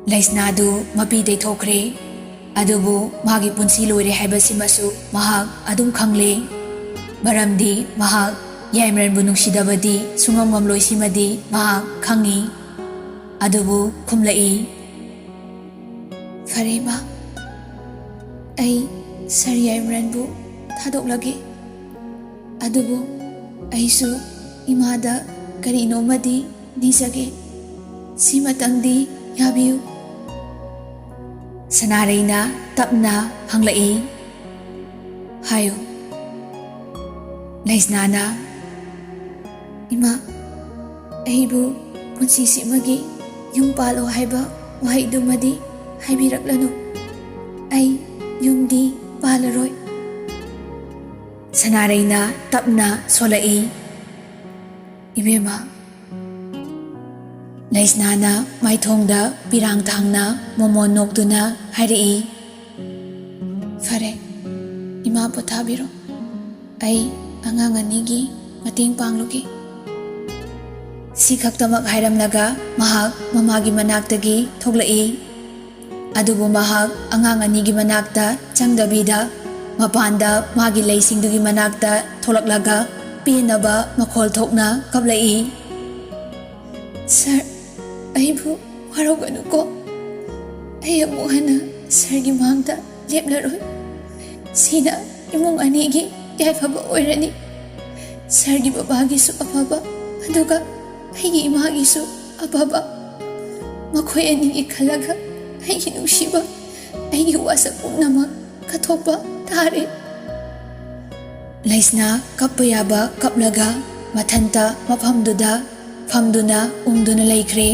ꯂꯩꯁꯅꯥꯗꯨ ꯃꯄꯤ ꯇꯩꯊꯣꯛꯈ꯭ꯔꯦ꯫ ꯑꯗꯨꯕꯨ ꯃꯥꯒꯤ ꯄꯨꯟꯁꯤ ꯂꯣꯏꯔꯦ ꯍꯥꯏꯕꯁꯤꯃꯁꯨ ꯃꯍꯥꯛ ꯑꯗꯨꯝ ꯈꯪꯂꯦ꯫ ꯃꯔꯝꯗꯤ ꯃꯍꯥꯛ ꯌꯥꯏꯃꯔꯟꯕꯨ ꯅꯨꯡꯁꯤꯗꯕꯗꯤ ꯁꯨꯡꯉꯝ ꯉꯝꯂꯣꯏ, ꯁꯤꯃꯗꯤ ꯃꯍꯥꯛ ꯈꯪꯏ꯫ ꯑꯗꯨꯕꯨ ꯈꯨꯝꯂꯛꯏ, "ꯐꯔꯦ ꯏꯃꯥ, ꯑꯩ ꯁꯥꯔ ꯌꯥꯏꯃꯔꯟꯕꯨ ꯊꯥꯗꯣꯛꯂꯒꯦ꯫ ꯑꯗꯨꯕꯨ ꯑꯩꯁꯨ ꯏꯃꯥꯗ ꯀꯔꯤꯅꯣꯃꯗꯤ ꯅꯤꯖꯒꯦ꯫ ꯁꯤꯃꯇꯪꯗꯤ ꯌꯥꯕꯤꯌꯨ꯫" ꯁꯅꯥꯔꯩꯅ ꯇꯞꯅ ꯍꯪꯂꯛꯏ, "ꯍꯥꯏꯌꯨ꯫" ꯂꯩꯁꯅꯥꯅ, "ꯏꯃꯥ, ꯑꯩꯕꯨ ꯄꯨꯟꯁꯤꯁꯤꯃꯒꯤ ꯌꯨꯝ ꯄꯥꯜꯂꯣ ꯍꯥꯏꯕ ꯋꯥꯍꯩꯗꯨꯃꯗꯤ ꯍꯥꯏꯕꯤꯔꯛꯂꯅꯨ꯫ ꯑꯩ ꯌꯨꯝꯗꯤ ꯄꯥꯜꯂꯔꯣꯏ꯫" ꯁꯅꯥꯔꯩꯅ ꯇꯞꯅ ꯁꯣꯜꯂꯛꯏ, "ꯏꯕꯦꯝꯃ꯫" ꯂꯩꯁꯅꯥꯅ ꯃꯥꯏꯊꯣꯡꯗ ꯄꯤꯔꯥꯡ ꯊꯥꯡꯅ ꯃꯣꯃꯣꯟ ꯅꯣꯛꯇꯨꯅ ꯍꯥꯏꯔꯛꯏ, "ꯐꯔꯦ, ꯏꯃꯥ ꯄꯣꯊꯥꯕꯤꯔꯣ꯫ ꯑꯩ ꯑꯉꯥꯡ ꯑꯅꯤꯒꯤ ꯃꯇꯦꯡ ꯄꯥꯡꯂꯨꯒꯦ꯫" ꯁꯤ ꯈꯛꯇꯃꯛ ꯍꯥꯏꯔꯝꯂꯒ ꯃꯍꯥꯛ ꯃꯃꯥꯒꯤ ꯃꯅꯥꯛꯇꯒꯤ ꯊꯣꯛꯂꯛꯏ꯫ ꯑꯗꯨꯕꯨ ꯃꯍꯥꯛ ꯑꯉꯥꯡ ꯑꯅꯤꯒꯤ ꯃꯅꯥꯛꯇ ꯆꯪꯗꯕꯤꯗ ꯃꯄꯥꯟꯗ ꯃꯥꯒꯤ ꯂꯩꯁꯤꯡꯗꯨꯒꯤ ꯃꯅꯥꯛꯇ ꯊꯣꯛꯂꯛꯂꯒ ꯄꯦꯟꯅꯕ ꯃꯈꯣꯜ ꯊꯣꯛꯅ ꯀꯞꯂꯛꯏ꯫ "ꯁꯥꯔ, ꯑꯩꯕꯨ ꯋꯥꯔꯧꯒꯅꯨꯀꯣ꯫ ꯑꯩ ꯑꯃꯨꯛ ꯍꯟꯅ ꯁꯥꯔꯒꯤ ꯃꯥꯡꯗ ꯂꯦꯞꯂꯔꯣꯏ꯫ ꯁꯤꯅ ꯏꯃꯨꯡ ꯑꯅꯤꯒꯤ ꯌꯥꯏꯐꯕ ꯑꯣꯏꯔꯅꯤ꯫ ꯁꯥꯔꯒꯤ ꯕꯕꯥꯒꯤꯁꯨ ꯑꯐꯕ, ꯑꯗꯨꯒ ꯑꯩꯒꯤ ꯏꯃꯥꯒꯤꯁꯨ ꯑꯐꯕ꯫ ꯃꯈꯣꯏ ꯑꯅꯤꯒꯤ ꯈꯜꯂꯒ ꯑꯩꯒꯤ ꯅꯨꯡꯁꯤꯕ, ꯑꯩꯒꯤ ꯋꯥꯁꯛ ꯄꯨꯝꯅꯃꯛ ꯀꯠꯊꯣꯛꯄ ꯇꯥꯔꯦ꯫" ꯂꯩꯁꯅꯥ ꯀꯞꯄ ꯌꯥꯕ ꯀꯞꯂꯒ ꯃꯊꯟꯇ ꯃꯐꯝꯗꯨꯗ ꯐꯝꯗꯨꯅ ꯎꯪꯗꯨꯅ ꯂꯩꯈ꯭ꯔꯦ꯫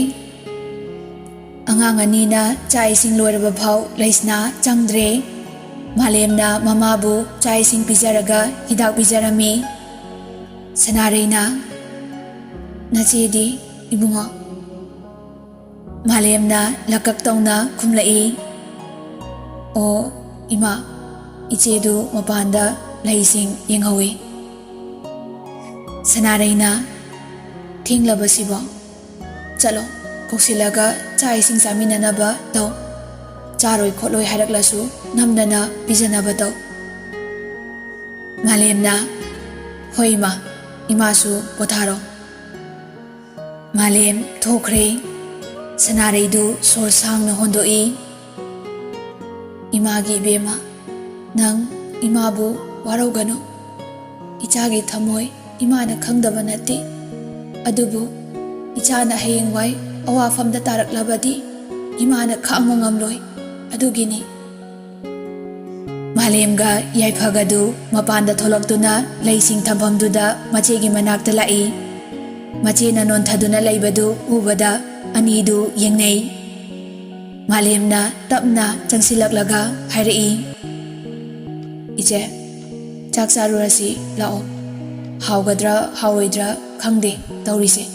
ꯑꯉꯥꯡ ꯑꯅꯤꯅ ꯆꯥꯛ ꯏꯁꯤꯡ ꯂꯣꯏꯔꯕ ꯐꯥꯎ ꯂꯩꯁꯅꯥ ꯆꯪꯗ꯭ꯔꯦ꯫ ꯃꯥꯂꯦꯝꯅ ꯃꯃꯥꯕꯨ ꯆꯥꯛ ꯏꯁꯤꯡ ꯄꯤꯖꯔꯒ ꯍꯤꯗꯥꯛ ꯄꯤꯖꯔꯝꯃꯤ꯫ ꯁꯅꯥꯔꯩꯅ, "ꯅꯆꯦꯗꯤ, ꯏꯕꯨꯡꯉꯣ?" ꯃꯥꯂꯦꯝꯅ ꯂꯀꯛ ꯇꯧꯅ ꯈꯨꯝꯂꯛꯏ, "ꯑꯣ, ꯏꯃꯥ, ꯏꯆꯦꯗꯨ ꯃꯄꯥꯟꯗ ꯂꯩꯁꯤꯡ ꯌꯦꯡꯍꯧꯏ꯫" ꯁꯅꯥꯔꯩꯅ, "ꯊꯦꯡꯂꯕꯁꯤꯕꯣ? ꯆꯠꯂꯣ, ꯀꯧꯁꯤꯜꯂꯒ ꯆꯥꯛ ꯏꯁꯤꯡ ꯆꯥꯃꯤꯟꯅꯅꯕ ꯇꯧ꯫ ꯆꯥꯔꯣꯏ ꯈꯣꯠꯂꯣꯏ ꯍꯥꯏꯔꯛꯂꯁꯨ ꯅꯝꯗꯅ ꯄꯤꯖꯅꯕ ꯇꯧ꯫" ꯃꯥꯂꯦꯝꯅ, "ꯍꯣꯏ ꯏꯃꯥ, ꯏꯃꯥꯁꯨ ꯄꯣꯊꯥꯔꯣ꯫ ꯃꯥꯂꯦꯝ ꯊꯣꯛꯈ꯭ꯔꯦ꯫ ꯁꯅꯥꯔꯩꯗꯨ ꯁꯣꯔ ꯁꯥꯡꯅ ꯍꯣꯟꯗꯣꯛꯏ꯫ ꯏꯃꯥꯒꯤ ꯏꯕꯦꯝꯃ, ꯅꯪ ꯏꯃꯥꯕꯨ ꯋꯥꯔꯧꯒꯅꯨ꯫ ꯏꯆꯥꯒꯤ ꯊꯃꯣꯏ ꯏꯃꯥꯅ ꯈꯪꯗꯕ ꯅꯠꯇꯦ꯫ ꯑꯗꯨꯕꯨ ꯏꯆꯥꯅ ꯍꯌꯦꯡꯋꯥꯏ ꯑꯋꯥꯐꯝꯗ ꯇꯥꯔꯛꯂꯕꯗꯤ ꯏꯃꯥꯅ ꯈꯥꯡꯕ ꯉꯝꯂꯣꯏ꯫ ꯑꯗꯨꯒꯤꯅꯤ꯫ ꯃꯥꯂꯦꯝꯒ ꯌꯥꯏꯐꯒꯗꯨ ꯃꯄꯥꯟꯗ ꯊꯣꯛꯂꯛꯇꯨꯅ ꯂꯩꯁꯤꯡ ꯊꯝꯐꯝꯗꯨꯗ ꯃꯆꯦꯒꯤ ꯃꯅꯥꯛꯇ ꯂꯥꯛꯏ꯫ ꯃꯆꯦꯅ ꯅꯣꯟꯊꯗꯨꯅ ꯂꯩꯕꯗꯨ ꯎꯕꯗ ꯑꯅꯤꯗꯨ ꯌꯦꯡꯅꯩ꯫ ꯃꯥꯂꯦꯝꯅ ꯇꯞꯅ ꯆꯪꯁꯤꯜꯂꯛꯂꯒ ꯍꯥꯏꯔꯛꯏ, "ꯏꯆꯦ, ꯆꯥꯛ ꯆꯥꯔꯨꯔꯁꯤ ꯂꯥꯛꯑꯣ꯫ ꯍꯥꯎꯒꯗ꯭ꯔꯥ ꯍꯥꯎꯔꯣꯏꯗ꯭ꯔꯥ ꯈꯪꯗꯦ ꯇꯧꯔꯤꯁꯦ꯫"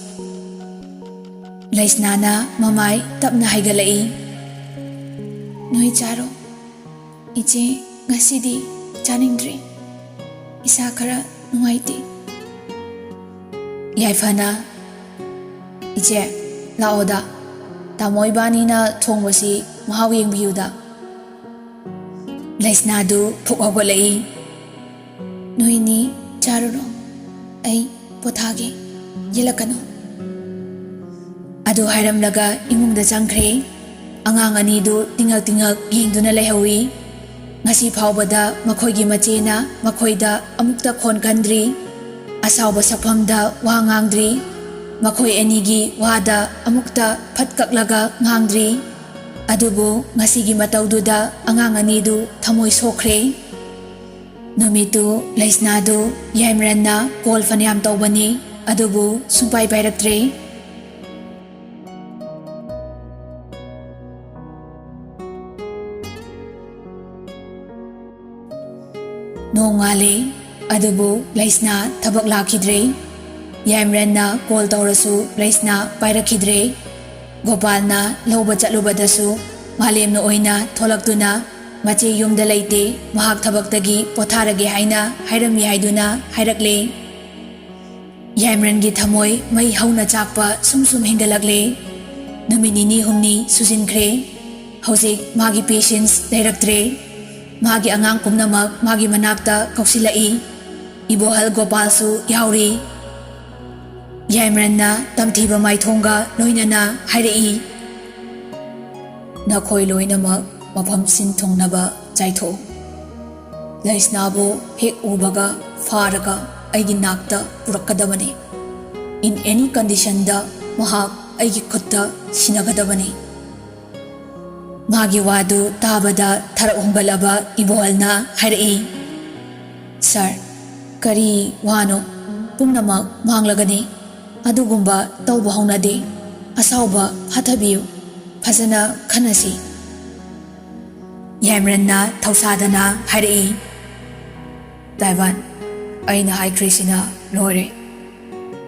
ꯂꯩꯁꯅꯥꯅ ꯃꯃꯥꯏ ꯇꯞꯅ ꯍꯥꯏꯒꯠꯂꯛꯏ꯫ "ꯅꯣꯏ ꯆꯥꯔꯣ꯫ ꯏꯆꯦ, ꯉꯁꯤꯗꯤ ꯆꯥꯅꯤꯡꯗ꯭ꯔꯦ꯫ ꯏꯁꯥ ꯈꯔ ꯅꯨꯡꯉꯥꯏꯇꯦ꯫" ꯌꯥꯏꯐꯅ, "ꯏꯆꯦ, ꯂꯥꯛꯑꯣꯗ꯫ ꯇꯥꯃꯣ ꯏꯕꯥꯅꯤꯅ ꯊꯣꯡꯕꯁꯤ ꯃꯍꯥꯎ ꯌꯦꯡꯕꯤꯌꯨꯗ꯫" ꯂꯩꯁꯅꯥꯗꯨ ꯐꯨꯛ ꯍꯧꯒꯠꯂꯛꯏ꯫ "ꯅꯣꯏꯅꯤ ꯆꯥꯔꯨꯔꯣ, ꯑꯩ ꯄꯣꯊꯥꯒꯦ, ꯌꯦꯠꯂꯛꯀꯅꯨ꯫" ꯑꯗꯨ ꯍꯥꯏꯔꯝꯂꯒ ꯏꯃꯨꯡꯗ ꯆꯪꯈ꯭ꯔꯦ꯫ ꯑꯉꯥꯡ ꯑꯅꯤꯗꯨ ꯇꯤꯉꯛ ꯇꯤꯉꯛ ꯌꯦꯡꯗꯨꯅ ꯂꯩꯍꯧꯏ꯫ ꯉꯁꯤ ꯐꯥꯎꯕꯗ ꯃꯈꯣꯏꯒꯤ ꯃꯆꯦꯅ ꯃꯈꯣꯏꯗ ꯑꯃꯨꯛꯇ ꯈꯣꯟ ꯀꯟꯗ꯭ꯔꯤ꯫ ꯑꯁꯥꯎꯕ ꯁꯛꯐꯝꯗ ꯋꯥ ꯉꯥꯡꯗ꯭ꯔꯤ꯫ ꯃꯈꯣꯏ ꯑꯅꯤꯒꯤ ꯋꯥꯗ ꯑꯃꯨꯛꯇ ꯐꯠ ꯀꯛꯂꯒ ꯉꯥꯡꯗ꯭ꯔꯤ꯫ ꯑꯗꯨꯕꯨ ꯉꯁꯤꯒꯤ ꯃꯇꯧꯗꯨꯗ ꯑꯉꯥꯡ ꯑꯅꯤꯗꯨ ꯊꯃꯣꯏ ꯁꯣꯛꯈ꯭ꯔꯦ꯫ ꯅꯨꯃꯤꯠꯇꯨ ꯂꯩꯁꯅꯥꯗꯨ ꯌꯥꯏꯃꯔꯟꯅ ꯀꯣꯜ ꯐꯅꯌꯥꯝ ꯇꯧꯕꯅꯤ, ꯑꯗꯨꯕꯨ ꯁꯨꯡꯄꯥꯏ ꯄꯥꯏꯔꯛꯇ꯭ꯔꯦ꯫ ꯅꯣꯡꯉꯥꯜꯂꯦ, ꯑꯗꯨꯕꯨ ꯂꯩꯁꯅꯥ ꯊꯕꯛ ꯂꯥꯛꯈꯤꯗ꯭ꯔꯦ꯫ ꯌꯥꯏꯃꯔꯟꯅ ꯀꯣꯜ ꯇꯧꯔꯁꯨ ꯂꯩꯁꯅꯥ ꯄꯥꯏꯔꯛꯈꯤꯗ꯭ꯔꯦ꯫ ꯒꯣꯄꯥꯜꯅ ꯂꯧꯕ ꯆꯠꯂꯨꯕꯗꯁꯨ ꯃꯥꯂꯦꯝꯅ ꯑꯣꯏꯅ ꯊꯣꯛꯂꯛꯇꯨꯅ, "ꯃꯆꯦ ꯌꯨꯝꯗ ꯂꯩꯇꯦ, ꯃꯍꯥꯛ ꯊꯕꯛꯇꯒꯤ ꯄꯣꯊꯥꯔꯒꯦ ꯍꯥꯏꯅ ꯍꯥꯏꯔꯝꯃꯤ" ꯍꯥꯏꯗꯨꯅ ꯍꯥꯏꯔꯛꯂꯦ꯫ ꯌꯥꯏꯃꯔꯟꯒꯤ ꯊꯃꯣꯏ ꯃꯩ ꯍꯧꯅ ꯆꯥꯛꯄ ꯁꯨꯝ ꯁꯨꯝ ꯍꯦꯟꯒꯠꯂꯛꯂꯦ꯫ ꯅꯨꯃꯤꯠ ꯅꯤꯅꯤ ꯍꯨꯝꯅꯤ ꯁꯨꯖꯤꯟꯈ꯭ꯔꯦ꯫ ꯍꯧꯖꯤꯛ ꯃꯥꯒꯤ ꯄꯦꯁꯦꯟꯁ ꯂꯩꯔꯛꯇ꯭ꯔꯦ꯫ ꯃꯥꯒꯤ ꯑꯉꯥꯡ ꯄꯨꯝꯅꯃꯛ ꯃꯥꯒꯤ ꯃꯅꯥꯛꯇ ꯀꯧꯁꯤꯜꯂꯛꯏ꯫ ꯏꯕꯣꯍꯜ ꯒꯣꯄꯥꯜꯁꯨ ꯌꯥꯎꯔꯤ꯫ ꯌꯥꯏꯃꯔꯟꯅ ꯇꯝꯊꯤꯕ ꯃꯥꯏꯊꯣꯡꯒ ꯂꯣꯏꯅꯅ ꯍꯥꯏꯔꯛꯏ, "ꯅꯈꯣꯏ ꯂꯣꯏꯅꯃꯛ ꯃꯐꯝ ꯁꯤꯟ ꯊꯨꯡꯅꯕ ꯆꯥꯏꯊꯣꯛꯎ꯫ ꯂꯩꯁꯅꯥꯕꯨ ꯍꯦꯛ ꯎꯕꯒ ꯐꯥꯔꯒ ꯑꯩꯒꯤ ꯅꯥꯛꯇ ꯄꯨꯔꯛꯀꯗꯕꯅꯤ꯫ In any conditionꯗ ꯃꯍꯥꯛ ꯑꯩꯒꯤ ꯈꯨꯠꯇ ꯁꯤꯟꯅꯒꯗꯕꯅꯤ꯫" ꯃꯥꯒꯤ ꯋꯥꯗꯨ ꯇꯥꯕꯗ ꯊꯔꯛ ꯍꯨꯝꯒꯠꯂꯕ ꯏꯕꯣꯍꯜꯅ ꯍꯥꯏꯔꯛꯏ, "ꯁꯥꯔ, ꯀꯔꯤ ꯋꯥꯅꯣ? ꯄꯨꯝꯅꯃꯛ ꯃꯥꯡꯂꯒꯅꯤ꯫ ꯑꯗꯨꯒꯨꯝꯕ ꯇꯧꯕ ꯍꯧꯅꯗꯦ꯫ ꯑꯁꯥꯎꯕ ꯍꯟꯊꯕꯤꯌꯨ꯫ ꯐꯖꯅ ꯈꯟꯅꯁꯤ꯫" ꯌꯥꯏꯃꯔꯟꯅ ꯊꯧꯁꯥꯗꯅ ꯍꯥꯏꯔꯛꯏ, "ꯇꯥꯏꯕꯟ, ꯑꯩꯅ ꯍꯥꯏꯈ꯭ꯔꯤꯁꯤꯅ ꯂꯣꯏꯔꯦ꯫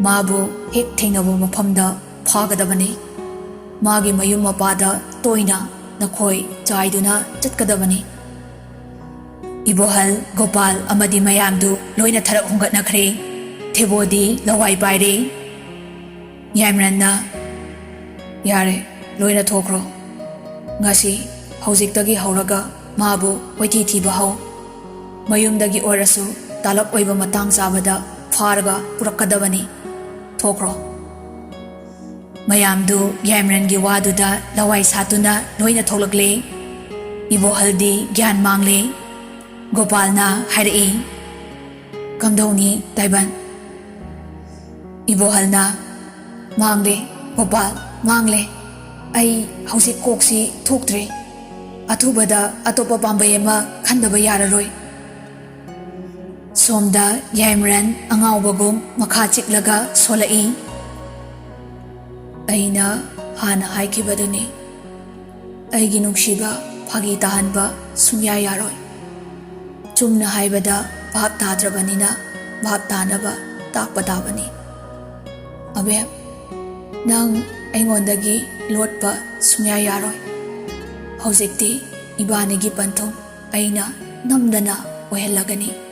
ꯃꯥꯕꯨ ꯍꯦꯛ ꯊꯦꯡꯅꯕ ꯃꯐꯝꯗ ꯐꯥꯒꯗꯕꯅꯤ꯫ ꯃꯥꯒꯤ ꯃꯌꯨꯝ ꯃꯄꯥꯗ ꯇꯣꯏꯅ ꯅꯈꯣꯏ ꯆꯥꯏꯗꯨꯅ ꯆꯠꯀꯗꯕꯅꯤ꯫" ꯏꯕꯣꯍꯜ, ꯒꯣꯄꯥꯜ ꯑꯃꯗꯤ ꯃꯌꯥꯝꯗꯨ ꯂꯣꯏꯅ ꯊꯔꯛ ꯍꯨꯝꯒꯠꯅꯈ꯭ꯔꯦ꯫ ꯊꯦꯕꯣꯗꯤ ꯂꯋꯥꯏ ꯄꯥꯏꯔꯦ꯫ ꯌꯥꯏꯃꯔꯟꯅ, "ꯌꯥꯔꯦ, ꯂꯣꯏꯅ ꯊꯣꯛꯈ꯭ꯔꯣ꯫ ꯉꯁꯤ, ꯍꯧꯖꯤꯛꯇꯒꯤ ꯍꯧꯔꯒ ꯃꯥꯕꯨ ꯀꯣꯏꯊꯤ ꯊꯤꯕ ꯍꯧ꯫ ꯃꯌꯨꯝꯗꯒꯤ ꯑꯣꯏꯔꯁꯨ ꯇꯥꯂꯛ ꯑꯣꯏꯕ ꯃꯇꯥꯡ ꯆꯥꯕꯗ ꯐꯥꯔꯒ ꯄꯨꯔꯛꯀꯗꯕꯅꯤ꯫ ꯊꯣꯛꯈ꯭ꯔꯣ꯫" ꯃꯌꯥꯝꯗꯨ ꯌꯥꯏꯃꯔꯟꯒꯤ ꯋꯥꯗꯨꯗ ꯂꯋꯥꯏ ꯁꯥꯠꯇꯨꯅ ꯂꯣꯏꯅ ꯊꯣꯛꯂꯛꯂꯦ꯫ ꯏꯕꯣꯍꯜꯗꯤ ꯒ꯭ꯌꯥꯟ ꯃꯥꯡꯂꯦ꯫ ꯒꯣꯄꯥꯜꯅ ꯍꯥꯏꯔꯛꯏ, "ꯀꯝꯗꯧꯅꯤ ꯇꯥꯏꯕꯟ?" ꯏꯕꯣꯍꯜꯅ, "ꯃꯥꯡꯂꯦ, ꯒꯣꯄꯥꯜ, ꯃꯥꯡꯂꯦ꯫ ꯑꯩ ꯍꯧꯖꯤꯛ ꯀꯣꯛꯁꯤ ꯊꯣꯛꯇ꯭ꯔꯦ꯫ ꯑꯊꯨꯕꯗ ꯑꯇꯣꯞꯄ ꯄꯥꯝꯕꯩ ꯑꯃ ꯈꯟꯗꯕ ꯌꯥꯔꯔꯣꯏ꯫" ꯁꯣꯝꯗ ꯌꯥꯏꯃꯔꯟ ꯑꯉꯥꯎꯕꯒꯨꯝ ꯃꯈꯥ ꯆꯤꯛꯂꯒ ꯁꯣꯜꯂꯛꯏ, "ꯑꯩꯅ ꯍꯥꯟꯅ ꯍꯥꯏꯈꯤꯕꯗꯨꯅꯤ, ꯑꯩꯒꯤ ꯅꯨꯡꯁꯤꯕ ꯐꯥꯒꯤ ꯇꯥꯍꯟꯕ ꯁꯨꯡꯌꯥ ꯌꯥꯔꯣꯏ꯫ ꯆꯨꯝꯅ ꯍꯥꯏꯕꯗ ꯚꯥꯞ ꯇꯥꯗ꯭ꯔꯕꯅꯤꯅ ꯚꯥꯞ ꯇꯥꯅꯕ ꯇꯥꯛꯄ ꯇꯥꯕꯅꯤ꯫ ꯑꯕꯦꯝ, ꯅꯪ ꯑꯩꯉꯣꯟꯗꯒꯤ ꯂꯣꯠꯄ ꯁꯨꯡꯌꯥ ꯌꯥꯔꯣꯏ꯫ ꯍꯧꯖꯤꯛꯇꯤ ꯏꯕꯥꯅꯤꯒꯤ ꯄꯟꯊꯨꯡ ꯑꯩꯅ ꯅꯝꯗꯅ ꯑꯣꯏꯍꯜꯂꯒꯅꯤ꯫"